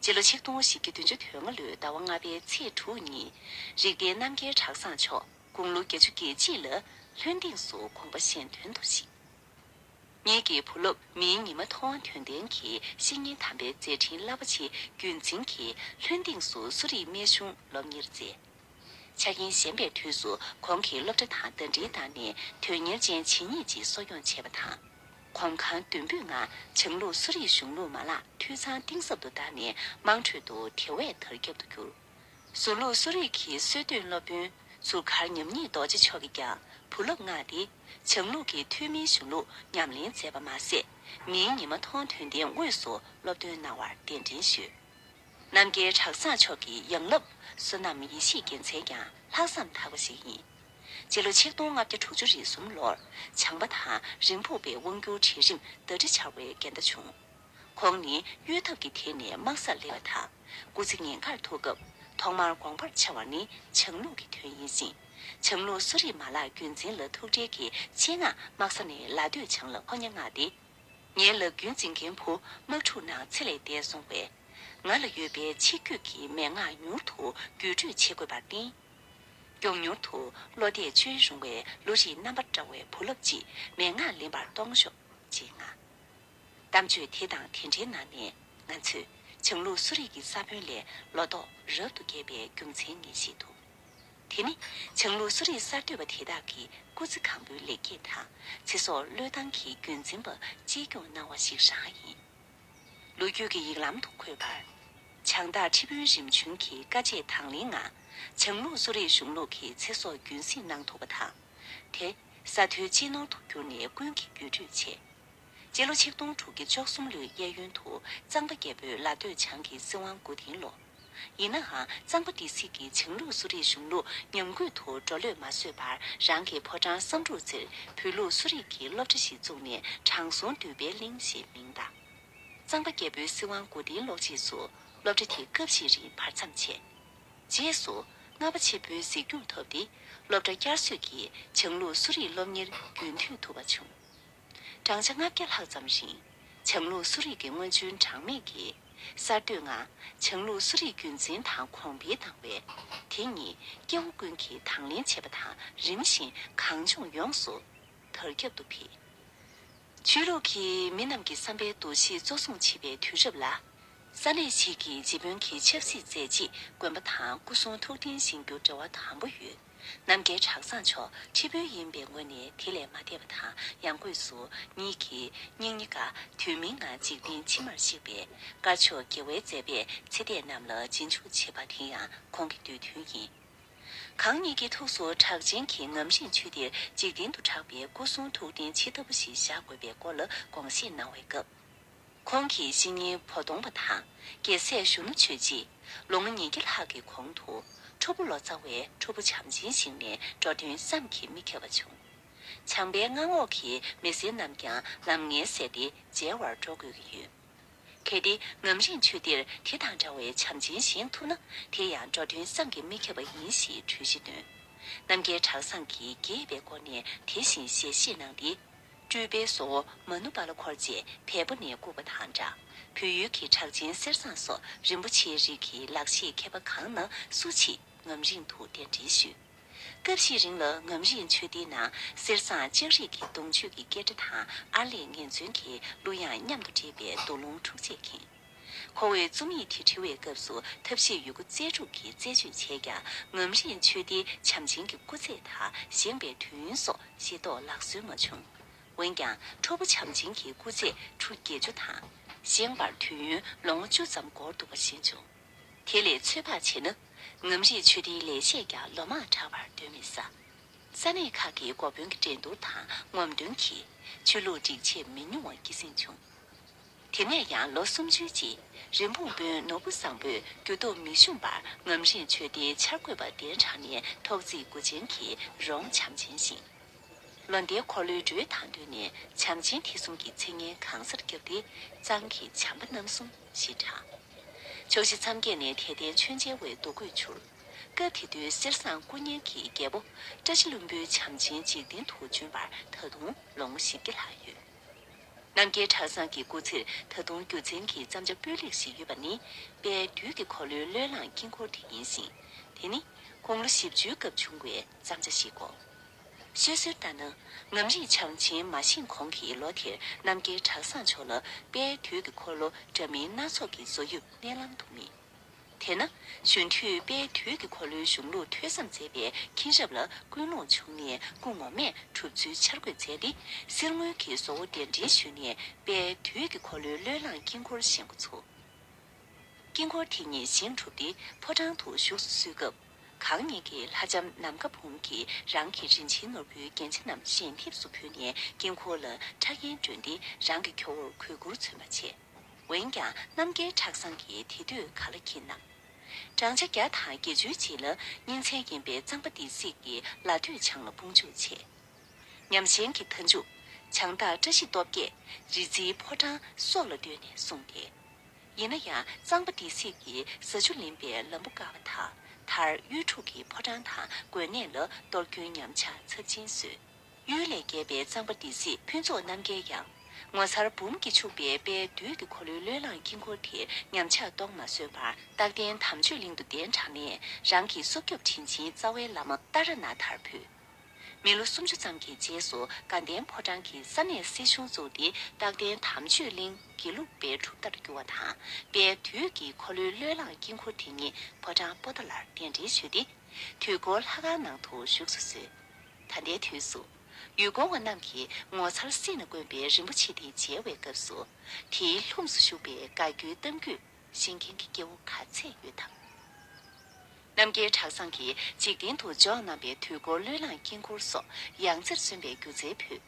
སྤྱི་ལོ་ཆིག་སྟོང་བཞི་བརྒྱ་བདུན་ཅུ་དོན་ལྔ་ལོའི་ཟླ་བ་ལྔ་པའི་ཚེས་དྲུག་ཉིན་རིགས་ལྡན་རྣམ་རྒྱལ་གྲྭ་ཚང་མཆོག་དགུང་ལོ་བརྒྱད་ཅུ་གྱ་གཅིག་ལ་ལྷུན་སྡིངས་སུ་དགོངས་པ་གཞན་དོན་དུ་གཤེགས། ངེད་ཀྱི་བུ་སློབ་མིའི་ཉི་མ་མཐོང་དོན་ལྡན་གྱིས་བཤེས་གཉེན་དམ་པའི་མཛད་འཕྲིན་རླབས་པོ་ཆེ་རྒྱུན་འཛིན་གྱིས་ལྷུན་སྡིངས་སུ་གསོ་རིག་སྨན་གཞུང་སློབ་གཉེར་མཛད། ཆ་རྐྱེན་ཞན་པའི་དུས་སུ་ཁོང་གིས་སློབ་གྲྭ་དང་ཟླ་སྒྲིལ་བཏང་ནས་དོན་གཉེར་ཅན་ཇི་སྙེད་ཅིག་གསོ་སྐྱོང་བྱས་པ་དང་། གོམ་གང་མདུན་སྤོས་ངང་བྱང་ལུགས་གསོ་རིག་གཞུང་ལུགས་མ་ལག་འཐུས་ཚང་གཏིང་ཟབ་ཏུ་བཏང་ནས་དམངས་ཁྲོད་དུ་དེ་བས་དར་ཁྱབ་ཏུ་གྱུར། ཟུར་ལུགས་གསོ་རིག་གི་གསོལ་སྟོན་སློབ་དཔོན་ཟུར་མཁར་ཉམས་ཉེས་རྡོ་རྗེ་མཆོག་གིས་ཀྱང་བུ་སློབ་མངགས་ཏེ་བྱང་ལུགས་ཀྱི་ཐོན་མིའི་གཞུང་ལུགས་ཉམས་ལེན་མཛད་པ་མ་ཟད། མིའི་ཉི་མ་མཐོང་དོན་ལྡན་དངོས་སུ་སློབ་སྟོན་གནང་བར་གདན་འདྲེན་ཞུས། རྣམ་རྒྱལ་གྲྭ་ཚང་མཆོག་གི་ཡང་སློབ་བསོད་ནམས་ཡེ་ཤེས་རྒྱལ་མཚན་ཀྱང་ལྷག་བསམ་དག་པ་ཞིག་ཡིན། སྤྱི་ལོ་ཆིག་སྟོང་ལྔ་བརྒྱ་དྲུག་ཅུ་རེ་གསུམ་ལོར་བྱང་པ་དང་རིམ་ཕུག་པའི་དབང་སྒྱུར་གྲལ་རིམ་ཟླ་སྒྲིལ་བྱ་བའི་འགལ་ཟླ་བྱུང་། ཁོང་ནི་གཡོལ་ཐབས་ཀྱི་ཐད་ནས་དམག་སར་སླེབས་པ་དང་། སྐུ་ཚེ་ཉེན་ཁར་ཐུག་སྐབས་ཐོག་མར་དགོངས་པར་འཆར་བ་ནི་བྱང་ལུགས་ཀྱི་དོན་ཡིན་ཞིང་། བྱང་ལུགས་གསོ་རིག་མ་ལག་རྒྱུན་འཛིན་ལ་ཐུགས་ཁྲལ་གྱིས་ཆེད་མངགས་དམག་ས་ནས་ལ་སྟོད་བྱང་ལ་ཕོ་ཉ་མངགས་ཏེ། ངའི་ལག་རྒྱུན་འཛིན་མཁན་བུ་དམག་འཁྲུག་ནང་ཚེ་ལས་འདས་སོང་བས། ང་ལ་ཡོད་པའི་ཆིག་བརྒྱུད་ཀྱི་མན་ངག་མྱུར་དུ་བརྒྱུད་སྤྲོད་བྱེད་དགོས་པར་བརྟེན། མགྱོགས་མྱུར་དུ་བློ་གཏད་བཅོལ་རུང་བའི་བློ་རིག་རྣམ་པར་བཀྲ་བའི་བུ་སློབ་ཅིག་མན་ངག་ལེན་པར་གཏོང་ཤོག་ཅེས་མངགས། གཏམ་བརྗོད་དེ་དང་དེ་འབྲེལ་གནང་ནས་ང་ཚོས་བྱང་ལུགས་གསོ་རིག་གི་ས་བོན་ལས་ལོ་ཏོག་རབ་ཏུ་རྒྱས་པའི་རྒྱུ་མཚན་ངེས་ཤེས་ཐུབ། དེ་ནི་བྱང་ལུགས་གསོ་རིག་གསར་གཏོད་པ་དེ་དག་གི་སྐུ་ཚེ་གང་པོའི་ལེགས་སྐྱེས་དང་ཚེ་སྲོག་བློས་བཏང་གི་རྒྱུན་འཛིན་པ་གཅེས་སྐྱོང་གནང་བ་ཞིག་རང་ཡིན། ལོ་རྒྱུས་ཀྱི་ཡིག་ལམ་དུ་འཁོད་པར། བྱང་བདག་ཁྲི་དཔོན་རིམ་བྱོན་གྱིས་དཀའ་སྤྱད་དང་ལེན་ངང་བྱང་ལུགས་གསོ་རིག་གཞུང་ལུགས་ཀྱི་ཚེ་སྲོག་རྒྱུན་སྲིང་གནང་ཐུབ་པ་དང་། དེ་ས་མཐོའི་གཅེས་ནོར་དུ་གྱུར་ནས་ཀུན་གྱིས་བརྒྱུད་སྤྲོད་བྱས། སྤྱི་ལོ་ཆིག་སྟོང་དྲུག་བརྒྱ་བཅུ་གསུམ་ལོའི་གཡས་གཡོན་དུ་གཙང་པ་རྒྱལ་པོས་ལ་སྟོད་བྱང་གི་སྲིད་དབང་མགོ་རྟིང་སློག། ཡིན་ནའང་གཙང་པ་སྡེ་སྲིད་ཀྱིས་བྱང་ལུགས་གསོ་རིག་གཞུང་ལུགས་ཉམས་རྒུད་དུ་འགྲོ་ལྷོད་མ་བཟོད་པར་རང་གི་ཕོ་བྲང་བསམ་འགྲུབ་རྩེར་བོད་ལུགས་གསོ་རིག་གི་སློབ་གྲྭ་ཞིག་བཙུགས་ནས་དྲང་སྲོང་འདུས་པའི་གླིང་ཞེས་མིང་བཏགས། གཙང་པ་རྒྱལ་པོའི་སྲིད་དབང་མགོ་རྟིང་སློག་རྗེས་སུ་སློབ་གྲྭ་དེ་སྐབས་ཤིག་རིང་བར་མཚམས་ཆད། རྗེས་སུ་རྔ་པ་ཆེན་པོའི་གཟིགས་སྐྱོང་ཐོབ་སྟེ་སློབ་གྲྭ་བསྐྱར་གསོས་ཀྱིས་བྱང་ལུགས་གསོ་རིག་སློབ་གཉེར་རྒྱུན་མཐུད་ཐུབ་པ་བྱུང་། བགྲང་བྱ་ལྔ་བརྒྱ་ལྷག་ཙམ་རིང་བྱང་ལུགས་གསོ་རིག་གི་སྔོན་བྱོན་གྲངས་མེད་ཀྱིས་གསར་གཏོད་ངང་བྱང་ལུགས་གསོ་རིག་རྒྱུན་འཛིན་དང་གོང་འཕེལ་བཏང་བས། དེ་ཉིད་སྐྱེ་བོ་ཀུན་གྱིས་དང་ལེན་བྱེད་པ་དང་རིམ་བཞིན་གངས་ལྗོངས་ཡོངས་སུ་དར་ཁྱབ་ཏུ་འཕེལ། ཆོས་ལུགས་ཀྱིས་མི་རྣམས་ཀྱི་བསམ་པའི་འདུ་ཤེས་གཙོ་བཟུང་བྱེད་པའི་དུས་རབས་ལ། ས་གནས་ཤིག་གི་རྗེ་དཔོན་གྱི་ཆབ་སྲིད་མཛད་རྗེས་དགོན་པ་དང་སྐུ་གསུང་ཐུགས་རྟེན་བཞེངས་རྒྱུ་འབྲེལ་བ་དམ་པོ་ཡོད། རྣམ་རྒྱལ་གྲྭ་ཚང་མཆོག་ཁྲི་དཔོན་ཡིན་པའི་ངོས་ནས་དེ་ལས་མ་འདས་པ་དང་། ཡང་སྒོས་སུ་ཉིད་ཀྱིས་སྙིང་ཉེ་དགའ་དུས་མིན་ངང་འཇིག་རྟེན་ཕྱི་མར་གཤེགས་པའི་དཀར་ཕྱོགས་རྒྱལ་བའི་མཛད་པའི་ཚེ་འདས་རྣམས་ལ་རྗེས་འཇུག་བྱེད་པ་དེ་ཡང་ཁོང་གི་འདོད་འདུན་ཡིན། གང་ཉིད་ཀྱི་ཐུགས་སུ་གྲགས་ཅན་གྱི་ངམ་རིང་ཆོས་སྡེར་འཇིག་རྟེན་དུ་གྲགས་པའི་སྐུ་གསུང་ཐུགས་རྟེན་ཇི་ལྟ་བུ་ཞིག་བཞག་དགོས་པའི་སྐོར་ལ་དགོངས་བཞེས་གནང་བའི་སྐབས། ཁོང་གི་བཤེས་གཉེན་བོ་དོང་པ་དང་རྒྱལ་སྲས་གཞོན་ནུ་ཆོས་རྗེས་ལོ་ངོ་ཉིས་བརྒྱ་ལྷག་གི་གོང་དུ་ཁྲོ་བོ་ལོ་ཙཱ་བས་ཁྲོ་བོ་བྱམས་ཆེན་ཞིང་ནས་འགྲོ་དོན་བསམ་གྱིས་མི་ཁྱབ་པ་བྱུང་། བྱམས་པའི་སྔགས་འོག་གི་མི་སེར་རྣམས་ཀྱང་ལམ་ངན་བསལ་ཏེ་མཇལ་བར་འགྲོ་དགོས་ཀྱི་ཡོད། གལ་ཏེ་ངམ་རིང་ཆོས་སྡེར་དེ་དང་འདྲ་བའི་བྱམས་ཆེན་བཞེངས་ཐུབ་ན། དེ་ཡང་འགྲོ་དོན་བསམ་གྱིས་མི་ཁྱབ་པ་ཡིན་ཞེས་གྲོས་གཞི་བཏོན། རྣམ་རྒྱལ་གྲྭ་ཚང་གིས་དགྱེས་པའི་སྒོ་ནས་དེ་བཞིན་ཞལ་བཞེས་གནང་སྟེ། སྤྲུལ་པའི་བཟོ་བོ་མ་ནུ་པ་ལ་འཁོར་བཅས་བལ་པོ་ནས་བཀུག་པ་དང་འདྲ། བོད་ཡུལ་གྱི་གྲགས་ཅན་གསེར་ཟངས་སོགས་རིན་པོ་ཆེའི་རིགས་ཀྱི་ལག་ཤེས་མཁས་པ་གང་ན་སུ་མཆིས་ངམ་རིང་དུ་གདན་འདྲེན་ཞུས། སྐབས་ཤིག་རིང་ལ་ངམ་རིང་ཆོས་སྡེའི་ནང་གསེར་ཟངས་ལྕགས་རིགས་ཀྱི་གདུང་མཆོད་ཀྱི་སྐད་སྒྲ་དང་ཨར་ལས་ངན་མཚོན་གྱི་གླུ་དབྱངས་མཉམ་དུ་འདྲེས་པའི་མདོ་ལུང་འཁྲུག་ཆས་ཁེངས། ཁོ་བོས་རྩོམ་ཡིག་དེ་བྲི་བའི་སྐབས་སུ་ཐབས་ཤེས་ཡོད་རྒུ་རྩལ་སྤྲུགས་ཀྱིས་རྩད་གཅོད་བྱས་ཀྱང་། ངམ་རིང་ཆོས་སྡེའི་བྱམས་ཆེན་གྱི་སྐུ་ཚེ་དང་བཞེངས་པའི་དུས་ཡུན་སོགས་ཤེས་རྟོགས་ལག་སོན་མ་བྱུང་། འོན་ཀྱང་ཁྲོ་བོ་བྱམས་ཆེན་གྱི་སྐུ་ཚེ་ཁྲུ་བརྒྱད་ཅུ་དང་། བཞེངས་པར་དུས་ཡུན་ལོ་ངོ་བཅུ་ཙམ་འགོར་འདུག་པ་ཤེས་བྱུང་། དེ་ལས་ཚོད་དཔག་བྱས་ན། ངམ་རིང་ཆོས་སྡེའི་ལས་བྱེད་ཀྱང་ལོ་མང་དྲགས་པར་སྡོད་མི་ས། ས་གནས་ཁག་གི་འགོ་དཔོན་གྱི་འགྲན་བསྡུར་དང་ངོམ་སྟོན་གྱིས་ཆོས་ལུགས་སྒྲིག་ཆས་མི་ཉུང་བ་སྐྱེད་སྲིང་བྱུང་། དེ་ནས་ཡང་ལོ་སུམ་ཅུའི་རྗེས་རིན་སྤུངས་དཔོན་ནོར་བུ་བཟང་པོས་རྒྱུ་སྟོབས་མི་ཞུམ་པར་ངམ་རིང་ཆོས་སྡེའི་འཆར་འགོད་པ་གདན་དྲངས་ནས་ཐོག་བརྩེགས་དགུ་ཅན་གྱི་རོང་བྱམས་ཆེན་བཞེངས། ལོ་ཟླའི་འཁོར་ལོའི་འགྲོས་དང་བསྟུན་ནས་བྱམས་ཆེན་ཐེག་གསུམ་གྱི་མཚན་སྙན་གང་སར་བརྒྱབ་སྟེ། གཙང་གི་བྱམས་པ་རྣམ་གསུམ་ཞེས་གྲགས། ཕྱོགས་བཞི་མཚམས་བརྒྱད་ནས་དད་ལྡན་མཆོད་མཇལ་བའི་འདུ་འགོད་འཕྱུར། སྐབས་དེ་དུས་གསེར་ཟངས་སྐུ་བརྙན་གྱི་རྒྱལ་པོ་བཀྲ་ཤིས་ལྷུན་པོའི་བྱམས་ཆེན་འཇིག་རྟེན་དུ་བྱོན་པར་ད་དུང་ལོ་ངོ་བཞི་བརྒྱ་ལྷག་ཡོད། རྣམ་རྒྱལ་གྲྭ་ཚང་གི་སྐུ་ཚེར་ད་དུང་རྒྱུ་མཚན་གྱི་བརྩམས་བྱ་སྤུས་ལེགས་ཤིག་ཡོད་པ་ནི། དཔལ་དུས་ཀྱི་འཁོར་ལོའི་བློས་བསླངས་དཀྱིལ་འཁོར་དེ་ཡིན་ཞིང་། དེ་ནི་དགུང་ལོ་བཞི་བཅུའི་སྐབས་བྱུང་བའི་བརྩམས་བྱ་ཞིག་གོ། ཤོད་སྲོལ་ལྟར་ན། ངམ་རིང་བྱམས་ཆེན་མ་བཞེངས་གོང་གི་ལོ་དེར་རྣམ་རྒྱལ་གྲྭ་ཚང་མཆོག་ལ་དཔལ་དུས་ཀྱི་འཁོར་ལོ་འདྲ་མིན་སྣ་ཚོགས་ཀྱི་བཟོ་དབྱིབས་མནལ་ལམ་དུ་རྨིས། དེས་ན། གཞོན་དུས་དཔལ་དུས་ཀྱི་འཁོར་ལོའི་གཞུང་ལུགས་ཐོས་བསམ་མཛད་པའི་མཁྱེན་རབ་ལ་ཀུན་སློང་བྱུང་ནས། སྐུ་ངོ་མས་གྲུབ་ཚུལ་འཆར་འགོད་མཛད་དེ། གསེར་དངུལ་གྱི་བཟོ་བོ་གདན་འདྲེན་ཞུས་ནས། དཔལ་དུས་ཀྱི་འཁོར་ལོའི་བློས་བསླངས་དཀྱིལ་འཁོར་བཞེངས་འགོ་ཚུགས། དཀྱིལ་འཁོར་དེ་ཉིད་བཞེངས་གྲུབ་སྟེ། ཕོ་བྲང་དུ་བཞུགས་སུ་གསོལ་སྐབས། གང་ཉིད་ཀྱི་ལྷ་ལྕམ་ནམ་མཁའ་འབུམ་གྱིས་རང་གི་རིན་ཆེན་ནོར་བུའི་རྒྱན་ཆ་རྣམས་ཞལ་འདེབས་སུ་ཕུལ་ནས། དཀྱིལ་འཁོར་ལ་ཕྲ་རྒྱན་བསྒྲོན་ཏེ། རང་གི་ཁྱོ་བོར་གུས་བཀུར་མཚོན་པར་བྱས། འོན་ཀྱང་རྣམ་རྒྱལ་གྲྭ་ཚང་གིས་དེ་དུས་ག་ལ་འཁྱེར་ནམ། བགྲང་བྱ་བརྒྱ་དང་བརྒྱད་ཅུའི་རྗེས་ལ། གཉེན་ཚན་ཡིན་པའི་གཙང་པ་སྡེ་སྲིད་ཀྱིས་ལ་སྟོད་བྱང་ལ་དཔུང་འཇུག་བྱས། ཉམས་ཆེན་གྱི་མཐའ་མཇུག་བྱང་སྟག་བཀྲ་ཤིས་སྟོབས་རྒྱས་རི་རྩེའི་ཕོ་བྲང་སོགས་ལ་བསྟོད་ནས་གསུངས་ཏེ། ཡིན་ན་ཡང་གཙང་པ་སྡེ་སྲིད་ཀྱིས་ས་ཆུ་ལེན་པའི་ལམ་བུ་བཀག་པ་དང་། མཐར་གཡུལ་འཁྲུག་གིས་ཕོ་བྲང་དང་དགོན་གནས་ལ་གཏོར་སྐྱོན་ཉམས་ཆག་ཚབས་ཆེན་བཟོས། གཡུལ་ལས་རྒྱལ་བའི་གཙང་པ་སྡེ་སྲིད་ཕུན་ཚོགས་རྣམ་རྒྱལ་ཡང་། ངོ་མཚར་འབུམ་གྱིས་ཕྱུག་པའི་དཔལ་དུས་ཀྱི་འཁོར་ལོའི་བློས་བསླངས་དཀྱིལ་འཁོར་དེར་ཉམས་ཆག་གཏོང་མ་བཟོད་པར། རྟག་བརྟན་དམ་ཆོས་གླིང་དུ་གདན་དྲངས་ནས། རང་གི་སྲོག་སྐྱོབ་དྲིན་ཆེན་རྩ་བའི་བླ་མ་ཏཱ་ར་ནཱ་ཐར་ཕུལ། མི་ལོ་སུམ་ཅུ་ཙམ་གྱི་རྗེས་སུ་དགའ་ལྡན་ཕོ་བྲང་གིས་ས་གནས་སྲིད་གཞུང་བཙུགས་ཏེ། རྟག་བརྟན་དམ་ཆོས་གླིང་དགེ་ལུགས་པའི་གྲུབ་མཐར་གྱུར་བ་དང་། དཔལ་དུས་ཀྱི་འཁོར་ལོའི་བློས་བསླངས་དཀྱིལ་འཁོར་དེ་ཉིད་ཕོ་བྲང་པོ་ཏཱ་ལར་གདན་འདྲེན་ཞུས་ཏེ། དུས་འཁོར་ལྷ་ཁང་ནང་དུ་བཞུགས་སུ་གསོལ། ད་ལྟའི་དུས་སུ། ཡུལ་སྐོར་བ་རྣམས་ཀྱིས་ངོ་མཚར་བསྲེས་ནས་བསྐོན་པའི་རིན་པོ་ཆེ་དེ་མཇལ་བའི་སྐབས་སུ། དེའི་ལྷུམས་སུ་ཞུགས་པའི་དགའ་སྐྱོའི་གཏམ་རྒྱུད་ཤེས་མཁན་གྱི་སྐྱེ་བོ་ག་ཚད་ཡོད་དམ། རྣམ་རྒྱལ་གྲྭ་ཚང་གིས་འཇིག་རྟེན་དུ་འཇོག་གནང་བའི་དུས་འཁོར་བློས་བསླངས་དཀྱིལ་འཁོར་སོགས་ཡང་རྩེར་སོན་པའི་སྒྱུ་རྩལ་ཕུད།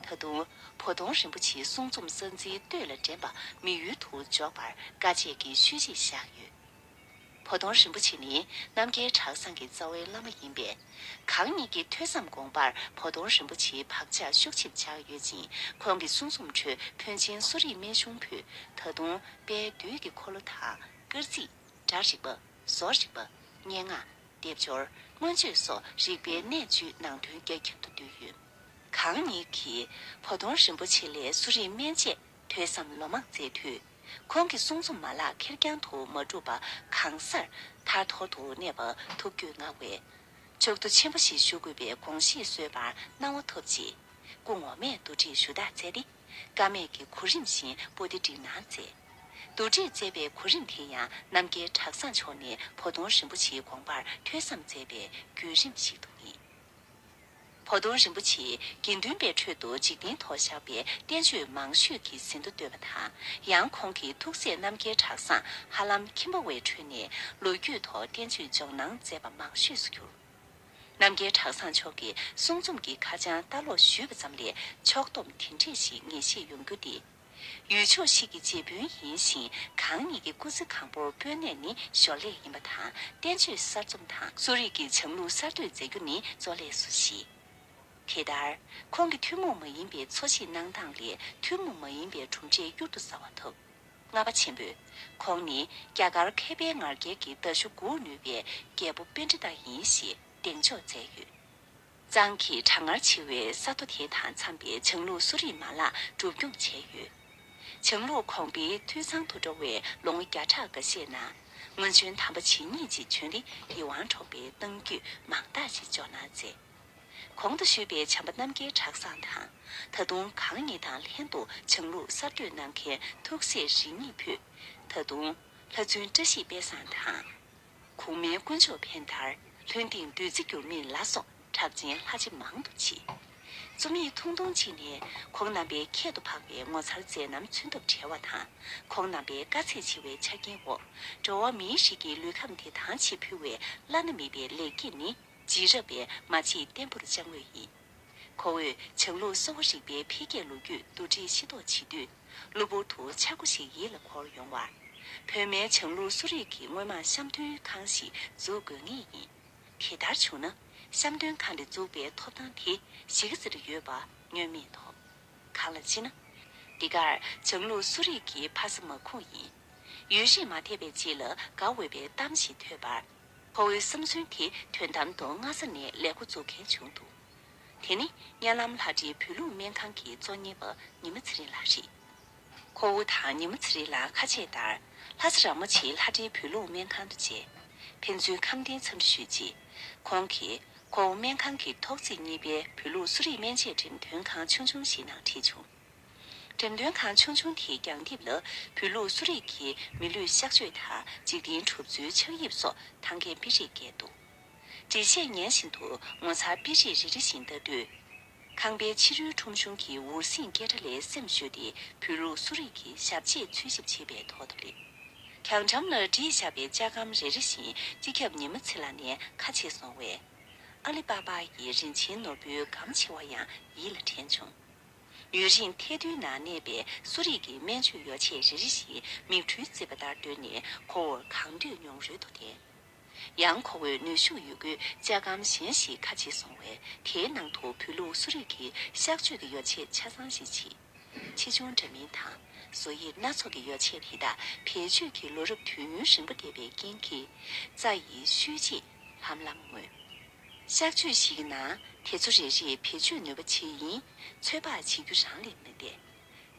ད་དུང་། བོ་དོང་རིན་པོ་ཆེའི་གསུང་རྩོམ་ས་འཛིན་སྟོད་ལ་འདྲེན་པ་མི་ཡུལ་དུ་འཇོག་པར་དཀའ་སྤྱད་ཀྱི་ཤུལ་རྗེས་བཞག་ཡོད། བོ་དོང་རིན་པོ་ཆེ་ནི་རྣམ་རྒྱལ་གྲྭ་ཚང་གི་རྩ་བའི་བླ་མ་ཡིན་པས། གང་ཉིད་ཀྱི་ཐོས་བསམ་དགོངས་པར་བོ་དོང་རིན་པོ་ཆེའི་བག་ཆགས་ཤུགས་ཆེར་འཇགས་ཡོད་ཅིང་། ཁོང་གི་གསུང་རྩོམ་ཁྲོད་ཕོན་ཆེན་གསོ་རིག་སྨན་གཞུང་ཕུད། ད་དུང་དཔལ་དུས་ཀྱི་འཁོར་ལོ་དང་། སྐར་རྩིས། སྒྲ་རིག་པ། བཟོ་རིག་པ། སྙན་ངག་སྡེབ་སྦྱོར། མངོན་བརྗོད་སོགས་རིག་པའི་གནད་བཅུའི་ནང་དོན་རྒྱ་ཁྱབ་ཏུ་བསྡུས་ཡོད། གང་ཉིད་ཀྱིས་བོ་དོང་རིན་པོ་ཆེ་ལས་གསོ་རིག་སྨན་དཔྱད་ཐོས་བསམ་ལོ་མང་མཛད་དུས། ཁོང་གི་གསུང་རྩོམ་མ་ལག་ཁེར་རྐྱང་དུ་མ་གྲུབ་པ། གང་སར་ཐར་ཐོར་དུ་གནས་པ་ཐུགས་རྒྱུད་མངའ་བས། ཕྱོགས་བསྡུ་ཆེན་པོ་ཞིག་ཞུ་དགོས་པའི་དགོངས་བཞེས་གསོལ་བར་གནང་བ་ཐོབ་རྗེས། སྐུ་ངོ་མས་བསྡུ་སྒྲིག་ཞུ་དག་མཛད་དེ། ཀ་མད་ཀྱི་གོ་རིམ་བཞིན་པོ་ཏི་བསྒྲིགས་གནང་མཛད། བསྡུ་སྒྲིག་མཛད་པའི་གོ་རིམ་དེ་ཡང་རྣམ་རྒྱལ་གྲྭ་ཚང་མཆོག་ནས་བོ་དོང་རིན་པོ་ཆེའི་དགོངས་པར་ཐོས་བསམ་མཛད་པའི་བརྒྱུད་རིམ་ཞིག་ཏུ་ངེས། བོ་དོང་རིན་པོ་ཆེས་དགེ་འདུན་པའི་ཁྲོད་དུ་འཇིག་རྟེན་ཐོག་བཞག་པའི་བསྟན་བཅོས་མང་ཤོས་ཀྱི་ཟིན་ཐོ་བཏོན་པ་དང་། ཡང་ཁོང་གི་ཐུགས་སྲས་རྣམ་རྒྱལ་གྲྭ་ཚང་ཧ་ལམ་ཁྱིམ་པ་བའི་ཁྲོད་ནས་ལོ་རྒྱུས་ཐོག་བསྟན་བཅོས་སྦྱོང་གནང་མཛད་པ་མང་ཤོས་སུ་གྱུར། རྣམ་རྒྱལ་གྲྭ་ཚང་མཆོག་གིས་གསུང་རྩོམ་གྱི་ཁ་བྱང་ལྟ་ཀློག་ཞུས་པ་ཙམ་ལས་ཕྱོགས་བསྡོམས་དེ་འདྲས་ཤིག་ངེས་ཤེས་ཡོང་རྒྱུ་འདི། ཡུལ་ཕྱོགས་ཤིག་གི་རྗེ་དཔོན་ཡིན་ཞིང་། གང་ཉིད་ཀྱི་སྐུ་ཚེ་གང་པོར་དཔོན་གནས་ནི་ཞོར་ལས་ཡིན་པ་དང་། བསྟན་བཅོས་གསར་རྩོམ་དང་གསོ་རིག་གི་བྱང་ལུགས་གསར་གཏོད་མཛད་རྒྱུ་ནི་གཙོ་ལས་སུ་བཞེས། དེ་ལྟར། ཁོང་གི་ཐུན་མོང་མ་ཡིན་པའི་འཚོ་བཞེས་གནང་སྟངས་ལས་ཐུན་མོང་མ་ཡིན་པའི་གྲུབ་འབྲས་གཡུར་དུ་ཟ་བ་ཐོབ། ལྔ་པ་ཆེན་པོས། ཁོང་ནི་རྒྱ་གར་མཁས་པའི་ངར་རྒྱལ་གྱི་མདའ་གཞུ་འགུག་ནུས་པའི་རྒྱལ་པོ་པཎྜི་ཏ་ཡིན་ཞེས་གདེང་འཇོག་མཛད་ཡོད། གཙང་གི་གྲང་ངར་ཆེ་བའི་ས་མཐོ་དེ་དང་འཚམ་པའི་བྱང་ལུགས་གསོ་རིག་མ་ལག་སྒྲུབ་སྐྱོང་བྱས་ཡོད། བྱང་ལུགས་གོང་འཕེལ་འཐུས་ཚང་དུ་འགྲོ་བའི་ལོ་ངོ་བརྒྱ་ཕྲག་འགའ་ཤས་ནང་། སྔོན་བྱོན་དམ་པ་ཇི་སྙེད་ཅིག་བྱོན་ཏེ་ཡིད་དབང་འཕྲོག་པའི་གཏམ་རྒྱུད་མང་དག་ཞིག་འཇོག་གནང་མཛད། གོང་དུ་ཞུས་པའི་བྱམས་པ་རྣམ་རྒྱལ་གྲྭ་ཚང་དང་། ད་དུང་གང་ཉིད་དང་ལྷན་དུ་བྱང་ལུགས་གསར་གཏོད་གནང་མཁན་ཐུགས་སྲས་རིགས་གཉིས་ཕུད། ད་དུང་ལྷ་བཙུན་བཀྲ་ཤིས་དཔལ་བཟང་དང་། གོང་མའི་དཀོན་མཆོག་ཕན་དར། ལྷུན་སྡིངས་བདུད་རྩི་འགྱུར་མེད་ལ་སོགས་གྲགས་ཅན་ལྷ་རྗེ་མང་དུ་མཆིས། རྩོམ་ཡིག་ཐུང་ཐུང་གཅིག་ནས་ཁོང་རྣམ་པའི་ཁྱད་དུ་འཕགས་པའི་ངོ་མཚར་མཛད་རྣམ་མཚོན་ཐབས་བྲལ་བ་དང་། ཁོང་རྣམ་པའི་དཀའ་ཚེགས་ཆེ་བའི་ཆ་རྐྱེན་འོག་འགྲོ་བ་མིའི་རིགས་ཀྱི་ལུས་ཁམས་དེ་དྭངས་ཆེས་ཕུལ་བའི་བླ་ན་མེད་པའི་ལེགས་སྐྱེས་ནི། རྗེས་རབས་པས་མ་ཕྱེད་བརྟན་པོར་བཅངས་འོས་ཡིན། ཁོ་བོས་བྱང་ལུགས་གསོ་བ་རིག་པའི་འཕེལ་རྒྱས་ལོ་རྒྱུས་བསྡུ་སྒྲིག་ཤེས་རྟོགས་བྱེད་དུས། གློ་བུར་དུ་ཆག་སྒོ་ཞིག་ཡིད་ལ་འཁོར་ཡོང་བར། བོད་སྨན་བྱང་ལུགས་གསོ་རིག་གི་སྔོན་མ་བཤམས་སྟོན་ཁང་ཞིག་འཛུགས་དགོས་ངེས་ཡིན། དེ་ལྟར་བྱུང་ན། བཤམས་སྟོན་ཁང་འདི་འཛུགས་པའི་ཐོབ་ཐང་དེ་གཞི་རྩར་ཡོད་པ་བསྙོན་མེད་དོ། གང་ལ་ཅི་ན། འདི་གར་བྱང་ལུགས་གསོ་རིག་གི་ཕ་ས་མ་ཁུངས་ཡིན། ཡུན་རིང་མ་ཐལ་བའི་རྗེས་ལ་དགའ་འོས་པའི་གཏམ་ཞིག་ཐོས་པར། ཁོ་བོའི་བསམ་ཚུལ་དེ་དོན་དམ་དུ་སྔ་ས་ནས་ལས་འགོ་འཛུགས་མཁན་བྱུང་འདུག། དེ་ནི་གཉའ་ལམ་ལྷ་སྒྲིའི་བོད་ལུགས་སྨན་ཁང་གི་གཙོ་གཉེར་པ་ཉི་མ་ཚེ་རིང་ལགས་རེད། ཁོ་བོ་དང་ཉི་མ་ཚེ་རིང་ལགས་ཁ་ཆད་ལྟར། ལྷ་ས་ར་མོ་ཆེའི་ལྷ་སྒྲིའི་བོད་ལུགས་སྨན་ཁང་དུ་མཇལ། ཕན་ཚུན་ཁམས་བདེའི་འཚམས་འདྲི་ཞུས་རྗེས། ཁོང་གིས་ཁོ་བོ་སྨན་ཁང་གི་ཐོག་བརྩེགས་གཉིས་པའི་བོད་ལུགས་གསོ་རིག་སྨན་དཔྱད་འགྲེམས་སྟོན་ཁང་ཆུང་ཆུང་ཞིག་ནང་ཁྲིད་བྱུང་། འགྲེམས་སྟོན་ཁང་ཆུང་ཆུང་དེའི་རྒྱང་རྡེབ་ལ་བོད་ལུགས་གསོ་རིག་གི་མི་ལུས་གཤག་བཅོས་དང་འཇིག་རྟེན་གྲུབ་ཚུལ་ཆགས་དབྱིབས་སོགས་ཐང་གའི་དཔེ་རིས་བཀལ་འདུག། འགྲེལ་བཤད་ཉན་བཞིན་དུ་ངོ་མཚར་དཔེ་རིས་རེ་རེ་བཞིན་ལྟ་དུས། ཁང་པའི་ཕྱི་རོལ་ཁྲོམ་གཞུང་གི་འུར་ཟིང་སྐད་སྒྲ་ལས་སེམས་གཞོལ་ཏེ་བོད་ལུགས་གསོ་རིག་གི་ཞབས་རྗེས་འཚོལ་ཞིབ་བྱེད་པའི་ཐོག་ཏུ་སླེབས། གྱང་འགྲམ་ལ་བསྒྲིགས་བཞག་པའི་ལྕགས་སྒམ་རེ་རེ་བཞིན་སྤྱི་ཁྱབ་ཉི་མ་ཚེ་ལགས་ནས་ཁ་ཕྱེ་སོང་བས། ཨ་ལི་པ་པ་ཡི་རིན་ཆེན་ནོར་བུའི་སྒམ་ཆེ་བ་ཡང་ཡིད་ལ་དྲན་བྱུང་། ཡུན་རིང་ཐལ་རྡུལ་ནང་གནས་པའི་གསོ་རིག་གི་སྨན་བཅོས་ཡོ་ཆས་རེ་རེ་བཞིན་མིག་འཕྲུལ་རྩེད་པ་ལྟར་བཏོན་ནས་ཁོ་བོར་གང་འདོད་མྱོང་རོལ་དུ་བསྟན། ཡང་ཁོ་བོས་ནུས་ཤུགས་ཡོད་རྒུས་ལྕགས་སྒམ་གཞན་ཞིག་ཁ་ཕྱེ་སོང་བས། དེའི་ནང་དུ་བོད་ལུགས་གསོ་རིག་གི་གཤག་བཅོས་ཀྱི་ཡོ་ཆས་ཆ་ཚང་ཞིག་མཆིས། ཆེ་ཆུང་འདྲ་མིན་དང་བཟོ་དབྱིབས་སྣ་ཚོགས་ཀྱི་ཡོ་ཆས་དེ་དག་བེད་སྤྱོད་ཀྱི་ལོ་རབས་དུས་ཡུན་རིང་པོ་འདས་པའི་རྐྱེན་གྱིས། རྩྭ་ཡི་ཤུལ་རྗེས་ལྷམ་ལྷམ་ངོས། གཤག་བཅོས་ཤིག་གི་ནང་དེ་ཚོ་རེ་རེས་བེད་སྤྱོད་ནུས་པ་ཇི་ཡིན་ཚོད་དཔག་བྱེད་རྒྱུ་རང་ལས་མི་འདས།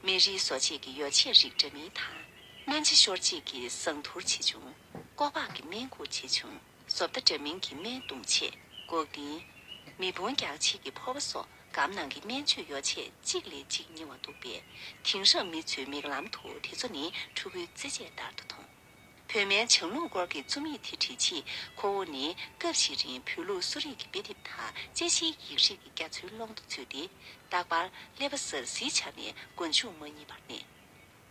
སྨན་རིའི་བཟོ་བྱེད་ཀྱི་ཡོ་ཆས་རིགས་འདྲ་མིན་དང་། སྨན་ཆ་ཤོར་བྱེད་ཀྱི་ཟངས་ཐུར་ཆེ་ཆུང་། ཀོ་པག་གི་སྨན་ཁུག་ཆེ་ཆུང་། བཟོ་ལྟ་འདྲ་མིན་གྱི་སྨན་བརྡུང་ཆས། འགོག་ཏིང་། མེ་ཕུང་རྒྱག་ཆེད་ཀྱི་ཕོར་པ་སོགས་སྒམ་ནང་གི་སྨན་བཅོས་ཡོ་ཆས་གཅིག་ལས་གཅིག་རྙིང་བ་འདུག་པས། དེང་རབས་མི་ཚོའི་མིག་ལམ་དུ་དེ་ཚོ་ནི་ཕྲུ་གུའི་རྩེད་ཆས་ལྟར་དུ་མཐོང་། བོད་སྨན་བྱང་ལུགས་སྐོར་གྱི་རྩོམ་ཡིག་དེ་བྲིས་རྗེས། ཁོ་བོ་ནི་སྐབས་ཤིག་རིང་བོད་ལུགས་གསོ་རིག་གི་དཔེ་དེབ་དང་དཔྱད་གཞིའི་ཡིག་རིགས་ཀྱི་རྒྱ་མཚོའི་ཀློང་དུ་ཚུད་དེ། རྟག་པར་ཀླད་པ་ཟ་ཟིའི་ཆ་ནས་མགོ་མཇུག་མ་གཉིས་པར་གནས།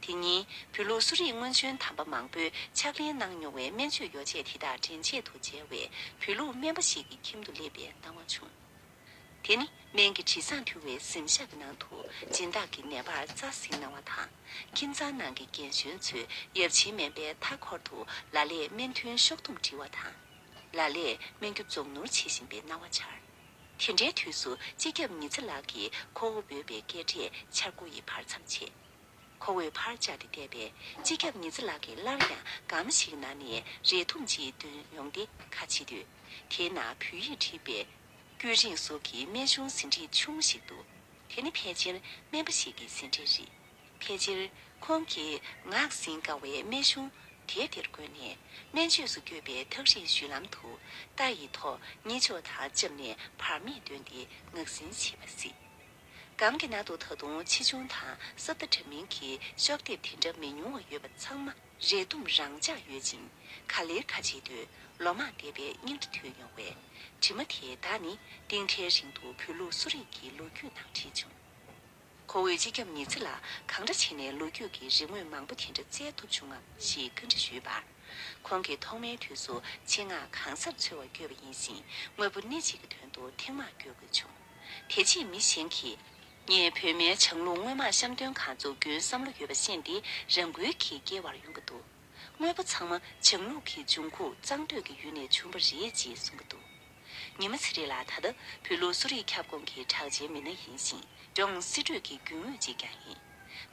དེ་ཉིན་བོད་ལུགས་གསོ་རིག་སྔོན་བྱོན་དམ་པ་མང་པོས་ཕྱག་ལེན་གནང་མྱོང་བའི་སྨན་བཅོས་ཡོ་ཆས་དེ་དག་འགྲེམས་ཆེད་དུ་མཇལ་བའི་བོད་ལུགས་སྨན་པ་ཞིག་གི་ཁྱིམ་དུ་སླེབས་པའི་སྣང་བ་བྱུང་། དེ་ནི་སྨན་གྱི་དྲི་བཟང་འཐུལ་བའི་གཟིམ་ཤག་གི་ནང་དུ་སྦྱིན་བདག་གིས་ནད་པར་རྩྭ་བཟིང་གནང་བ་དང་། ཁྱིམ་ཚང་ནང་གི་རྒན་གཞོན་ཚོས་ཡབ་ཆེན་སྨན་པའི་མཐའ་འཁོར་དུ་ལ་ལས་སྨན་ཐུན་གཤོག་སྡོམ་སྒྲིལ་བ་དང་། ལ་ལས་སྨན་རྒྱུ་རྫོགས་ནུར་བྱེད་བཞིན་པའི་སྣང་བ་འཆར། དེ་འདྲའི་དུས་སུ་སྤྱི་ཁྱབ་ཉི་ཚེ་ལགས་ཀྱིས་ཁོ་བོ་འབོད་པའི་སྐད་སྒྲས་འཆར་སྒོ་ཡི་བར་མཚམས་ཕྱེ། ཁོ་བོས་ཕར་བཅར་ཏེ་བལྟས་པས། སྤྱི་ཁྱབ་ཉི་ཚེ་ལགས་ཀྱིས་སླར་ཡང་སྒམ་ཞིག་ནང་ནས་རས་ཐུམ་ཅིག་འདོན་ཡོང་སྟེ་ཁ་ཕྱེ་དུས། དེའི་ནང་བོད་ཡིག་བྲིས་པའི་ཀུན་རིང་གཟུགས་ཀྱི་སྨན་གཞུང་ཟིན་བྲིས་ཆུང་ཞིག་འདུག། དེ་ནི་ཕལ་ཆེར་སྨན་པ་ཞིག་གི་ཟིན་བྲིས་རེད། ཕལ་ཆེར་ཁོང་གིས་ངག་ཟིན་དཀའ་བའི་སྨན་གཞུང་དེབ་དེར་བཀོད་ནས། སྨན་བཅོས་སུ་བསྐྱོད་པའི་ཐག་རིང་བཞུད་ལམ་དུ་རྟ་ཡི་ཐོག་གཉིད་ཆོག་དང་བཅབས་ནས་བར་མེད་འདོན་ཏེ་ངག་ཟིན་བྱེད་པ་སྲིད། སྒང་གི་ནང་དུ་ད་དུང་ཆེ་ཆུང་དང་ས་མཐའ་འདྲ་མིན་གྱི་ཤོབ་དེབ་དེ་འདྲ་མི་ཉུང་བ་ཡོད་པ་ཚང་མ་རས་དུམ་རང་འཇགས་ཡོད་ཅིང་། ག་ལེར་ཁ་ཕྱེ་དུས་ལོ་མང་འདས་པའི་སྙིང་ཁྲ་ཐོན་ཡོང་བས། དྲི་མ་དེ་དག་ནི་གཏིང་ཐལ་རིང་དུ་བོད་ལུགས་གསོ་རིག་གི་ལོ་རྒྱུས་ནང་བྲིས་བྱུང་། ཁོ་བོས་སྤྱི་ཁྱབ་ཉི་ཚེ་ལ་གང་འདྲ་བྱས་ནས་ལོ་རྒྱུས་ཀྱི་རིག་དངོས་མང་པོ་དེ་འདྲ་བཙལ་ཐུབ་བྱུང་ངམ་ཞེས་བཀའ་འདྲི་ཞུས་པར། ཁོང་གིས་ཐོག་མའི་དུས་སུ་ཆེད་མངགས་གང་སར་འཚོལ་བར་བསྐྱོད་པ་ཡིན་ཞིང་། དངོས་པོ་སྣེ་གཅིག་གི་དོན་དུ་ཐེངས་མང་བསྐྱོད་དགོས་བྱུང་། དེ་རྗེས་མི་གཞན་གྱིས། ངས་བོད་མིའི་བྱང་ལུགས་དངོས་མང་བཤམས་སྟོན་ཁང་འཛུགས་རྒྱུའི་བསམ་བློ་ཡོད་པ་ཤེས་ཏེ། རང་འགུལ་གྱིས་བསྐྱལ་བར་ཡོང་གི་འདུག། དངོས་པོ་ཚང་མ་བྱང་ལུགས་ཀྱི་འབྱུང་ཁུངས་གཙང་སྟོད་ཀྱི་ཡུལ་ནས་བྱུང་བ་རེད་ཅེས་གསུང་གི་འདུག། ཉི་མ་ཚེ་རིང་ལགས་ད་ལྟ་བོད་ལུགས་གསོ་རིག་ཁྱབ་ཁོངས་ཀྱི་གྲགས་ཅན་མི་སྣ་ཡིན་ཞིང་། ལྗོངས་སྲིད་གྲོས་ཀྱི་རྒྱུན་ཨུད་ཅིག་ཀྱང་ཡིན།